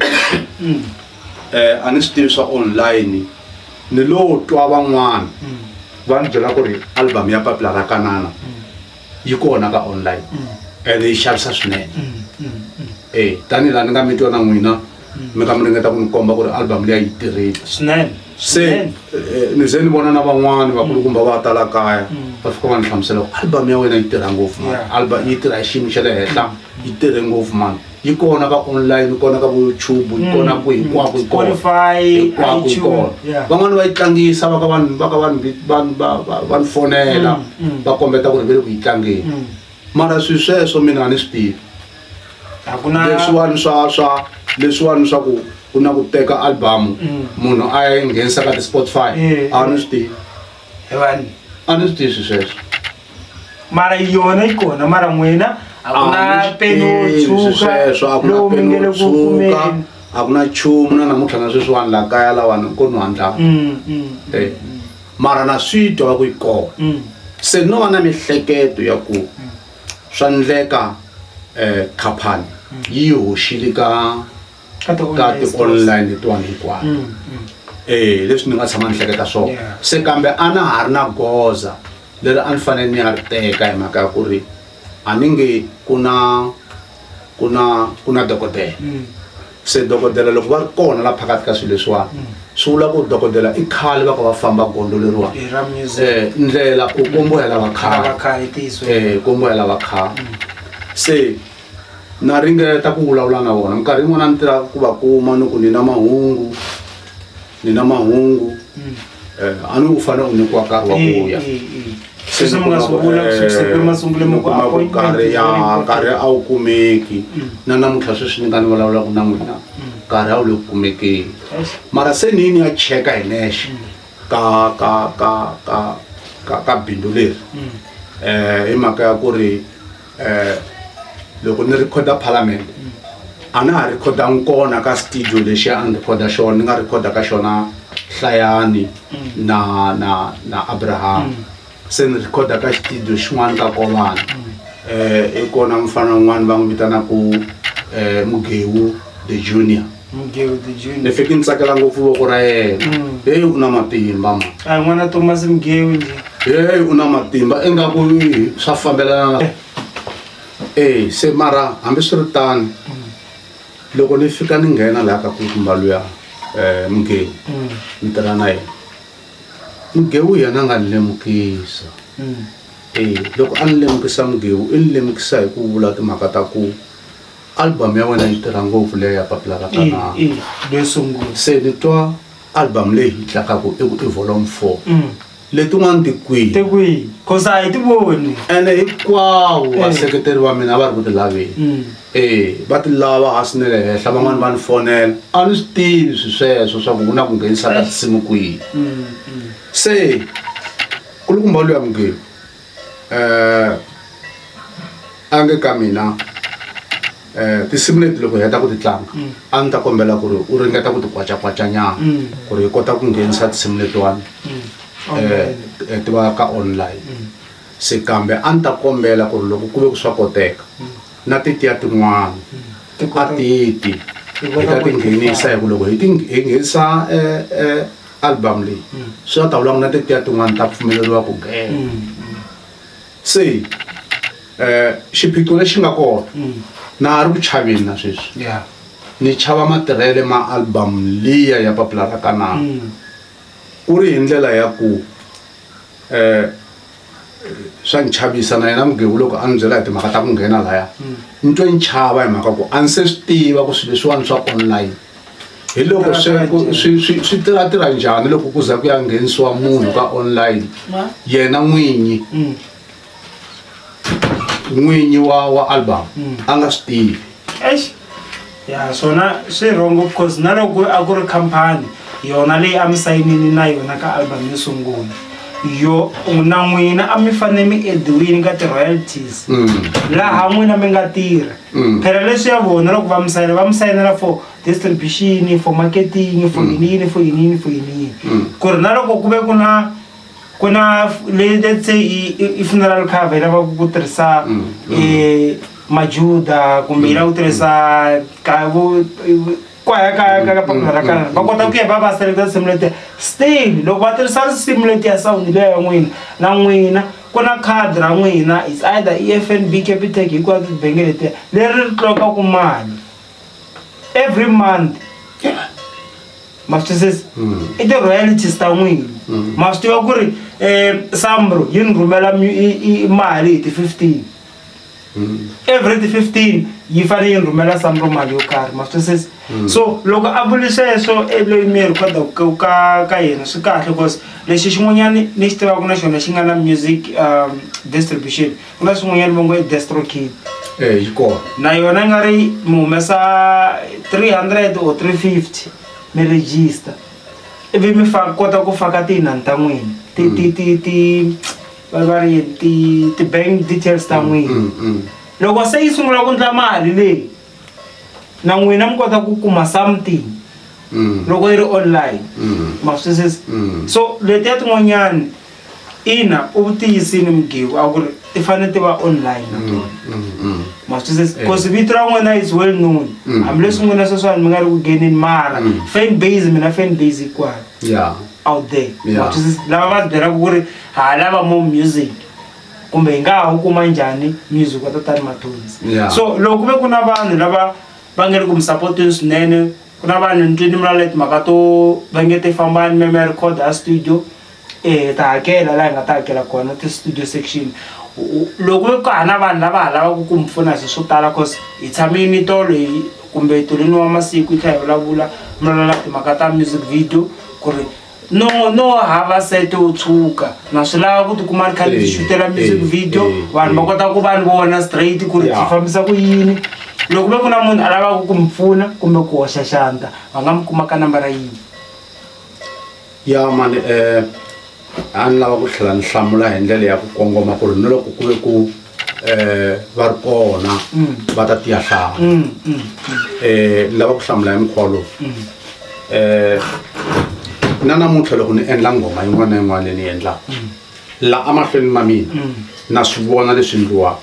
a ni swi tivi swa online ni lo twa van'wana va ni byela ku ri album ya Papila ra Kanana yi kona ka online ene yi xavisa swinene e tanihi laha ni nga mi twa na n'wina mi ka mi ringeta ku ni komba ku ri album liya yi tirhile swinene se ni ze ni vona na van'wani vakulukumba va ta la kaya va fika va ni hlamusela ku album ya wena yi tirha ngopfu mani album yi tirha hi xiyimo xa le henhla yi tirhe ngopfu mani yi kona ka online yi kona ka vo YouTube yi kona ku hinkwako yi kona hinkwako yi kona van'wani va yi tlangisa va ka va va ka va va va va ni fonela va kombeta ku ri ve le ku yi tlangeni mara swilo sweswo mina a ni swi tivi leswiwani swa swa leswiwani swa ku ku na ku teka album munhu a yi nghenisa ka ti-Spotify a ni swi tivi a ni swi tivi swi sweswo mara yona yi kona mara n'wina a ku na peni wo tshuka sweswo a ku na peni wo tshuka a ku na nchumu na namuntlha na sweswiwani laha kaya lawani ko nwa ndlala e mara na swi twa va ku yi kona se no va na mihleketo ya ku swa ndleka khampani yi hoxile ka ka ti-online letiwani hinkwato. Eh, leswi ni nga tshama ni hleketa swona. Se kambe a na ha ri na goza leri a ni fanele ni ya ri teka hi mhaka ya ku ri a ni nge ku na ku na ku na dokodela. Se dokodela loko va ri kona la phakathi ka swilo leswiwani swi vula ku dokodela i khale va ka va famba gondzo leriwani. Hi ra music. Eh, ndlela u kombiwa hi lava Lava khale. khale tiyisweni. Eh, kombiwa hi lava khale. Se na ringeta ku vulavula na vona minkarhi yin'wana ni tirhaka ku va kuma ni ku ni na mahungu ni na mahungu eh, a ni u fanele u nyikiwa nkarhi wa ku ya Se Sweswi ni mi nga kuma swi ku, vula eh, kusukela emasungulweni ni ku kuma ku appointment nkarhi is ya very important. nkarhi a wu kumeki na namuntlha sweswi ni nga ni vulavulaka na n'wina nkarhi a wu le ku kumekeni Eish. mara se ni yi ni ya cheka hi nexe ka ka ka ka ka ka bindzu leri eh hi mhaka ya ku ri eh loko ni rhikhoda parliament a na ha rhikhodangi kona ka studio lexiya a ni rhikhoda xona ni nga rhikhoda ka xona hlayani na na na abraham se ni rhikhoda ka xitudio xin'wana ka kovana eh i kona mufana wun'wana va n'wi vitanaku eh mugewu the junior Mugewu the junior ni fike ni tsakela ngopfu voko ra yena heyi u na matimba ma a hi n'wana Thomas Mugewu njhe heyi u na matimba ingaku swa fambelana na e se mara hambiswiritano loko ni fika ni nghena laha ka kulukumba luya um mugewu ni tirha na yena mugewu yena a nga ni lemukisa e loko a ni lemukisa mugewu i ni lemukisa hi ku vula timhaka ta ku album ya wena yi tirha ngopfu leya ya papila ra kanana leyo sungula se ni twa album leyi yi tlangaka i ku i volume 4 letin'wana ti kwihi ti kwihi cause a hi ti voni ene hinkwavo vaseketeri va mina a va ri ku ti laveni e va ti lava hansi na le henhla van'wani va ni fonela a ni swi tivi swi sweswo swa ku ku na ku nghenisa ka tinsimu kwihi se kulukumba luya mugewu um a nge ka mina um tinsimu leti loko hi heta ku ti tlanga a ni ta kombela ku ri u ringeta ku ti kwacakwacanyana ku ri hi kota ku nghenisa tinsimu letiwani um ti va ka online se kambe a ni ta kombela ku ri loko ku ve ku swa koteka na tetiya tin'wana a titi hi ta ti nghenisa hi ku loko hi ti hi nghenisa um album leyi swi ta vula ku na tetiya tin'wana ta pfumeleriwa ku nghena se um xiphiqo lexi nga kona na ha ri ku chaveni na sweswi ni chava matirhele ma album liya ya papila ra kanana ku ri hi ndlela ya ku um swa ni chavisa na yena mugewu loko a ni byela hi timhaka ta ku nghena laya ni twe ni chava hi mhaka ku a ni se swi tiva ku swilo leswiwani swa online hi loko swi swi swi swi tirha tirha njhani loko ku za ku ya nghenisiwa munhu ka online yena n'winyi n'winyi wa wa album a nga swi tivi Eish. Ya swona swi wrong of course na loko a ku ri khampani yona leyi a mi sayinini na yona ka album yo sungula yo na n'wina a mi fanele mi ediwini ka ti-royalties laha n'wina mi nga tirha phela leswi ya vona loko va mi sayina va mi sayinela for distribution for marketing for yini yini for yini yini for yini yini ku ri na loko ku ve ku na ku na let's say i funeral cover yi lavaka ku tirhisa majuda kumbe yi lava ku tirhisa ka vo kwaya ka ka ka papila ra kana va kota ku ya va va selecta tinsimu letiya still loko va tirhisa risimu letiya sound liya ya n'wina na n'wina ku na khadi ra n'wina it's either i F_N_B Capitec hinkwato tibenge letiya leri ri tlokaku mali every month ma swi twisisa i ti-royalties ta n'wina ma swi tiva ku ri um sambro yi ni rhumela mali hi ti-15 every ti-15 yi fanele yi ni rhumela sambro mali yo karhi ma swi twisisa so loko a vuli sweswo loyi mi rhikhodaku ka ka yena swi kahle cause lexi xin'wanyani ni xi tivaka na xona xi nga na music distribution ku na swin'wanyana va ngo i DistroKid e yi kona na yona i nga ri mi humesa 300 or 350 mi register ivi mi fa kota ku faka tinani ta n'wina ti ti ti ti va va ri yini ti ti bank details ta n'wina loko se yi sungula ku ndla mali leyi na n'wina mi kota ku kuma something loko yi ri online ma swi twisisa so letiya tin'wanyani ina u tiyisini mugewu a ku ri ti fanele ti va online na tona. Ma swi twisisa? Cause vito ra n'wina is well known. Hambileswi n'wina sweswiwani mi nga ri ku gheneni mara fan base mina fan base yi kwala out there. Ma twisisa? Lava va byelaka ku ri ha lava more music kumbe hi nga ha wu kuma njhani music wa Tatana Mathonsi. So loko ku ve ku na vanhu lava va nga le ku mi sapoteni swinene ku na vanhu ni twe ni vulavula timhaka to va nge te fambani mi ya mi ya record a studio hi ta hakela laha hi nga ta hakela kona ti-studio section. Loko ku ve ka ha na vanhu lava ha lavaka ku mi pfuna hi swilo swo tala cause hi tshamile tolo hi kumbe tolweni wa masiku hi kha hi vulavula mi vulavula timhaka ta music video ku ri no no hava set yo tshuka na swi lava ku tikuma ni kha ni xutela music video vanhu va kota ku va ni vona straight ku ri byi fambisa ku yini. Loko ku ve ku na munhu a lavaka ku mi pfuna kumbe ku hoxa xandla va nga mi kuma ka nambara yihi? Ya mani a ni lava ku tlhela ni hlamula hi ndlela ya ku kongoma ku ri na loko ku ve ku va ri kona va ta tiya hlaya ni lava ku hlamula hi mukhuva lowu na namuntlha loko ni endla nghoma yin'wana na yin'wana leyi ni yi endlaka la amahlweni ma mina na swi vona leswi endliwaka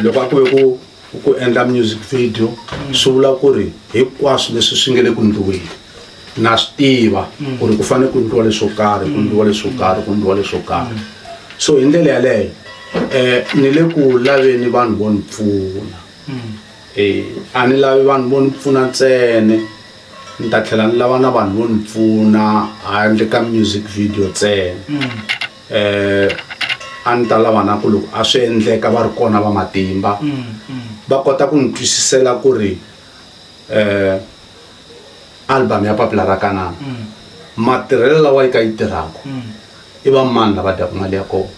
loko a ku ve ku ku endla music video swi vula ku ri hinkwaswo leswi swi nge le ku ndliweni na swi tiva ku ri ku fanele ku ndliwa leswo karhi ku ndliwa leswo karhi ku ndliwa leswo karhi so hi ndlela yaleyo ni le ku laveni vanhu vo ni pfuna a ni lavi vanhu vo ni pfuna ntsena ni ta tlhela ni lava na vanhu vo ni pfuna handle ka music video ntsena a ni ta lava na ku loko a swi endleka va ri kona va matimba va kota ku ni twisisela ku ri album ya Papila ra Kanana matirhelo lawa yi ka yi tirhaka i va mani lava dyaka mali ya kona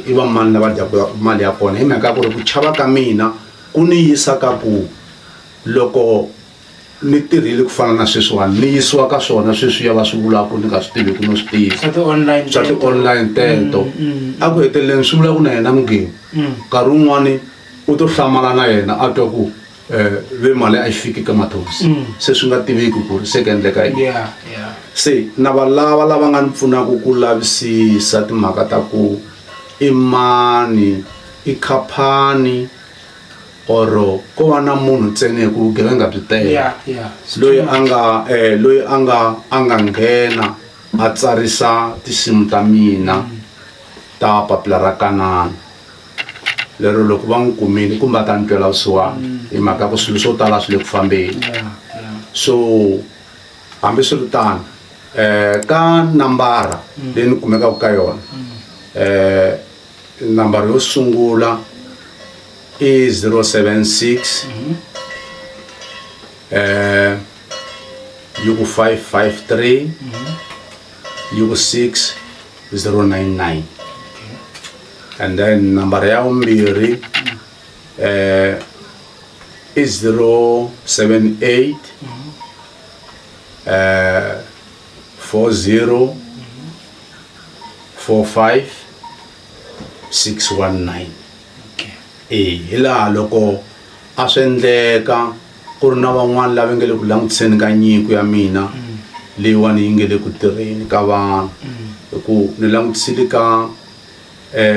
i va mani lava dyaka mali ya kona hi mhaka ya ku ri ku chava ka mina ku ni yisa ka ku loko ni tirhile ku fana na sweswiwani ni yisiwa ka swona sweswiya va swi vulaka ni nga swi tiviku no swi tiva swa ti-online swa ti-online teto a ku heteleleni swi vula ku na yena mugeni nkarhi wun'wani u to hlamala na yena a twa ku um ve mali a yi fiki ka Mathonsi se swi nga tiveki ku ri se ku endleka yini se na va lava lava nga ni pfunaka ku lavisisa timhaka ta ku i mani i khampani or ko va na munhu ntsena hi ku vugevenga byi tele Yeah, yeah. loyi a nga loyi a nga a nga nghena a tsarisa tinsimu ta mina ta Papila ra Kanana lero loko va n'wi kumile kumbe a ta ni twela vusiwana hi mhaka ya ku swilo swo tala swi le ku fambeni Yeah, yeah. so hambiswiritano ka nambara leyi ni kumekaka ka yona nambara yo sungula i 076 yi ku 553 yi ku 6099 and then nambara ya vumbirhi i 078 40 45 619 Okay. E hi laha loko a swi endleka ku ri na van'wani lava nge le ku langutiseni ka nyiko ya mina leyiwani yi nge le ku tirheni ka vanhu hi ku ni langutisile ka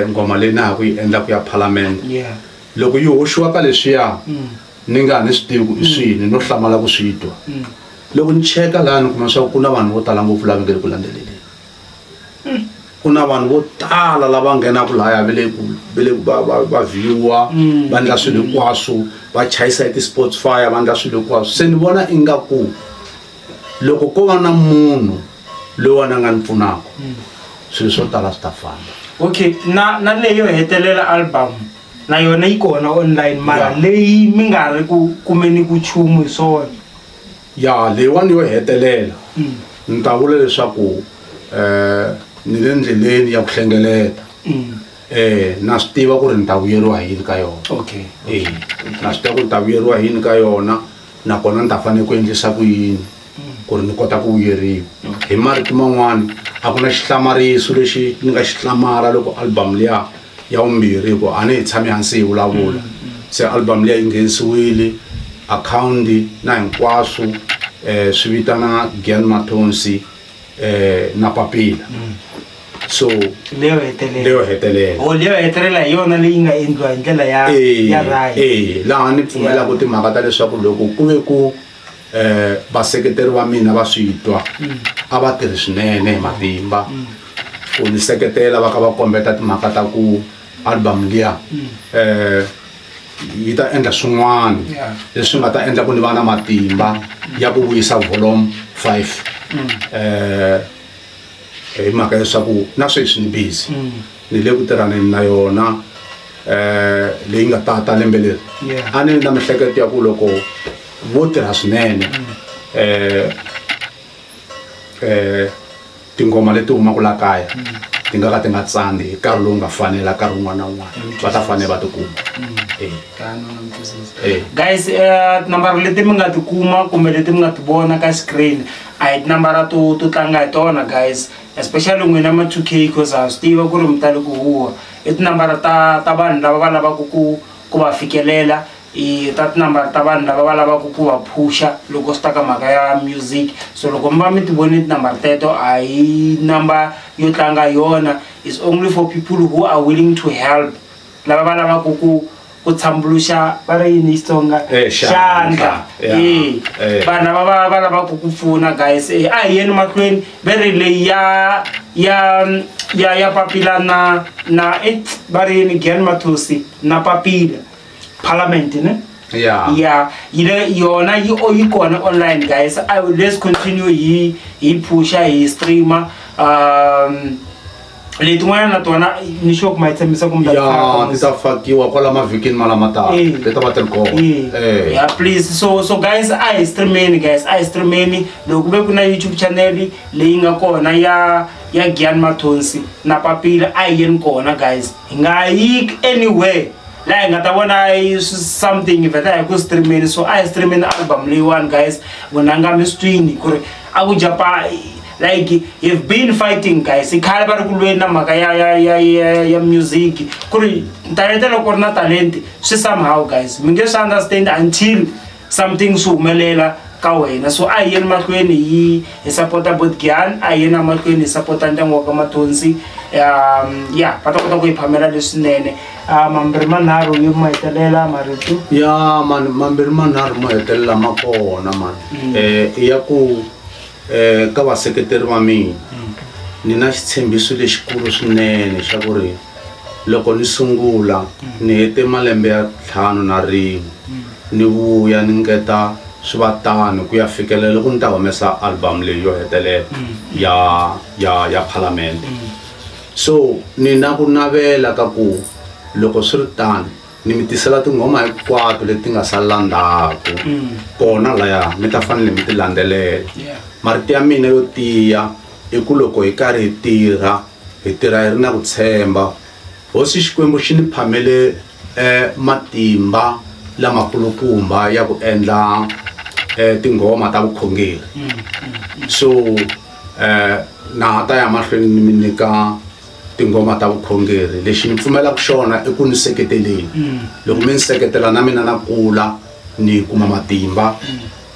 nghoma leyi na ha ku yi endlaku ya phalamende Yeah. loko yi hoxiwa ka leswiya ni nga ha ni swi tivi ku i swini no hlamala ku swi twa loko ni cheka laha ni kuma swa ku ku na vanhu vo tala ngopfu lava nge le ku landzeleleni ku na vanhu vo tala lava nghenaka lahaya va le ku va le ku va va va view-a va endla swilo hinkwaswo va chayisa hi ti-sports fire va endla swilo hinkwaswo se ni vona ingaku loko ko va na munhu loyiwani a nga ni pfunaka swilo swo tala swi ta famba Okay, na na leyo hetelela album na yona yi kona online mara Yeah. leyi mi nga ri ku kumeni ku nchumu hi swona. Ya leyiwani yo hetelela ni ta vula leswaku ni le ndleleni ya ku hlengeleta na swi tiva ku ri ni ta vuyeriwa hi yini ka yona okay e na swi tiva ku ni ta vuyeriwa hi yini ka yona nakona ni ta fanele ku endlisa ku yini ku ri ni kota ku vuyeriwa hi marito man'wani a ku na xihlamariso lexi ni nga xi hlamala loko album liya ya vumbirhi hi ku a ni hi tshame hansi hi vulavula se album liya yi nghenisiwile akhawunti na hinkwaswo swi vitana Gian Mathonsi na papila. So leyo hetelela, leyo hetelela. O leyo hetelela hi yona leyi nga endliwa hi ndlela ya ya right. Laha ni pfumelaka timhaka ta leswaku loko ku ve ku vaseketeri va mina va swi twa, a va tirhi swinene hi matimba ku ni seketela, va kha va kombeta timhaka ta ku album liya yi ta endla swin'wana leswi nga ta endla ku ni va na matimba ya ku vuyisa volume 5, hi mhaka leswaku na sweswi ni busy, ni le ku tirhaneni na yona leyi nga tata lembe leri. A ni na mihleketo ya ku loko vo tirha swinene, tinghoma leti humaka la kaya ti nga ka ti nga tsani hi nkarhi lowu nga fanela, nkarhi wun'wana na wun'wana va ta fanele va tikuma. Guys, tinambara leti mi nga ti kuma kumbe leti mi nga ti vona ka screen a hi tinambara to tlanga hi tona, guys, especially n'wina ma 2K, cause ha swi tiva ku ri mi tale ku huha. I tinambara ta vanhu lava va lavaka ku va fikelela, i ta tinambara ta vanhu lava va lavaka ku va phusha loko swi ta ka mhaka ya music. So loko mi va mi ti vone tinambara teto, a hi number yo tlanga yona. Is only for people who are willing to help, lava va lavaka ku tshambuluxa, va ri yini Xitsonga? Xandla. E vanhu lava va lavaka ku pfuna, guys, a hi yeni mahlweni. Ve ri leyi ya Papila na va ri yini, Giyani Mathosi na Papila Parliament, ne? Yeah. Yeah, yi le yona yi o yi kona online, guys. I will, let's continue hi phusha, hi streamer letin'wana na tona. Ni sure ku ma yi tshembisa ku mi ta Ya, faka. ti ta fakiwa kwala mavhikini ma lama taka. Ti ta va ti ri kona. Yeah, please. So guys, a hi streameni, guys, a hi streameni. Loko ku ve ku na YouTube channel leyi nga kona ya Giyani Mathonsi na Papila, a hi yeni kona, guys. Hi nga yi anywhere laha hi nga ta vona something vheta hi ku streameni. So a hi streameni album leyiwani, guys. Vunanga mi swi twini ku ri a ku japa, like you've been fighting, guys. I khale va ri ku lweni na mhaka ya music, ku ri talente, loko ri na talente swi somehow, guys, mi nge swi understand until something swi humelela ka wena. So a hi yeni mahlweni hi sapota bot Giyani, a hi yeni mahlweni hi sapota ndyangu wa ka Mathonsi. Ya, va ta kota ku hi phamela leswinene. Mambirhi manharhu yo ma hetelela marito. Ya mani, mambirhi manharhu mo hetelela ma kona mani. I ya ku ka vaseketeri va mina, ni na xitshembiso lexikulu swinene xa ku ri loko ni sungula ni hete malembe ya 51 ni vuya ni ngeta swi va tano ku ya fikelela loko ni ta humesa album leyi yo hetelela ya Parliament. So ni na ku navela ka ku loko swi ri tano ni mi tisela tinghoma hinkwato leti nga sala ndzhaku kona laya, mi ta fanele mi ti landzelela. Marito ya mina yo tiya i ku loko hi karhi hi tirha, hi tirha hi ri na ku tshemba hosi Xikwembu xi ni phamele matimba lamakulukumba ya ku endla tinghoma ta vukhongeri. So na ha ta ya mahlweni ni mi nyika tinghoma ta vukhongeri. Lexi ni pfumelaka xona i ku ni seketeleni. Loko mi ni seketela na mina na kula, ni kuma matimba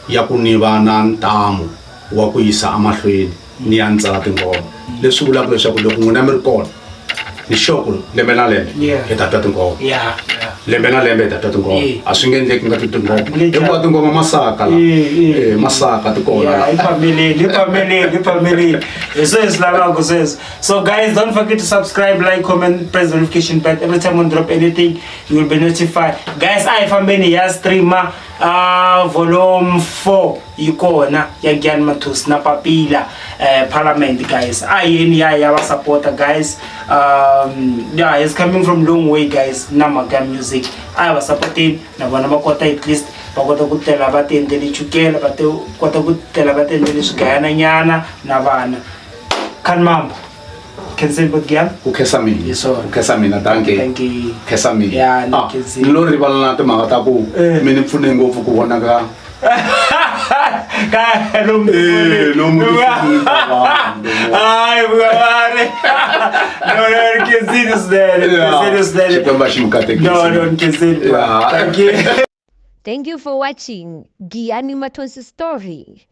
ya ku ni va na ntamu wa ku yisa emahlweni ni ya ni tsala tinghoma, leswi vulaka leswaku loko n'wina mi ri kona, ni sure ku lembe na lembe hi ta twa tinghoma. Lembe na lembe hi ta twa tinghoma. A swi nge endleki nga twi tinghoma, hikuva tinghoma masaka la. Masaka ti kona la. Hi pfameleni, hi pfameleni, hi pfameleni. Hi sweswi lavaka sweswo. So guys, don't forget to subscribe, like, comment, press the notification bell. Every time we drop anything, you will be notified. Guys, a hi fambeni hi ya streamer volume 4 yi kona ya Giyani Mathosi na Papila, Parliament, guys. A hi yeni ya va supporter, guys. Yeah, it's coming from long way, guys, na mhaka ya music. A hi va supporteni na vona, va kota at least va kota ku tlela va ti endleli chukela, va ti kota ku tlela va ti endleli swigayananyana na vana. Khan Mamba, khenseni bot Giyani. Ku khensa mina. Hi swona. Ku khensa mina, dankie. Thank you. Khensa mina. Ya, ni Ah, khensile. ni lo rivala na timhaka ta ku mi ni pfune ngopfu ku vonaka. Ka lomu. Lomu tifoni ta vanhu, lomu. Hayi, vukavare. No, ni khensile swinene, ni khensile swinene. Xikwembu a xi mi katekisi. No, ni khensile. Thank you. Thank you for watching Giyani Mathonsi Story.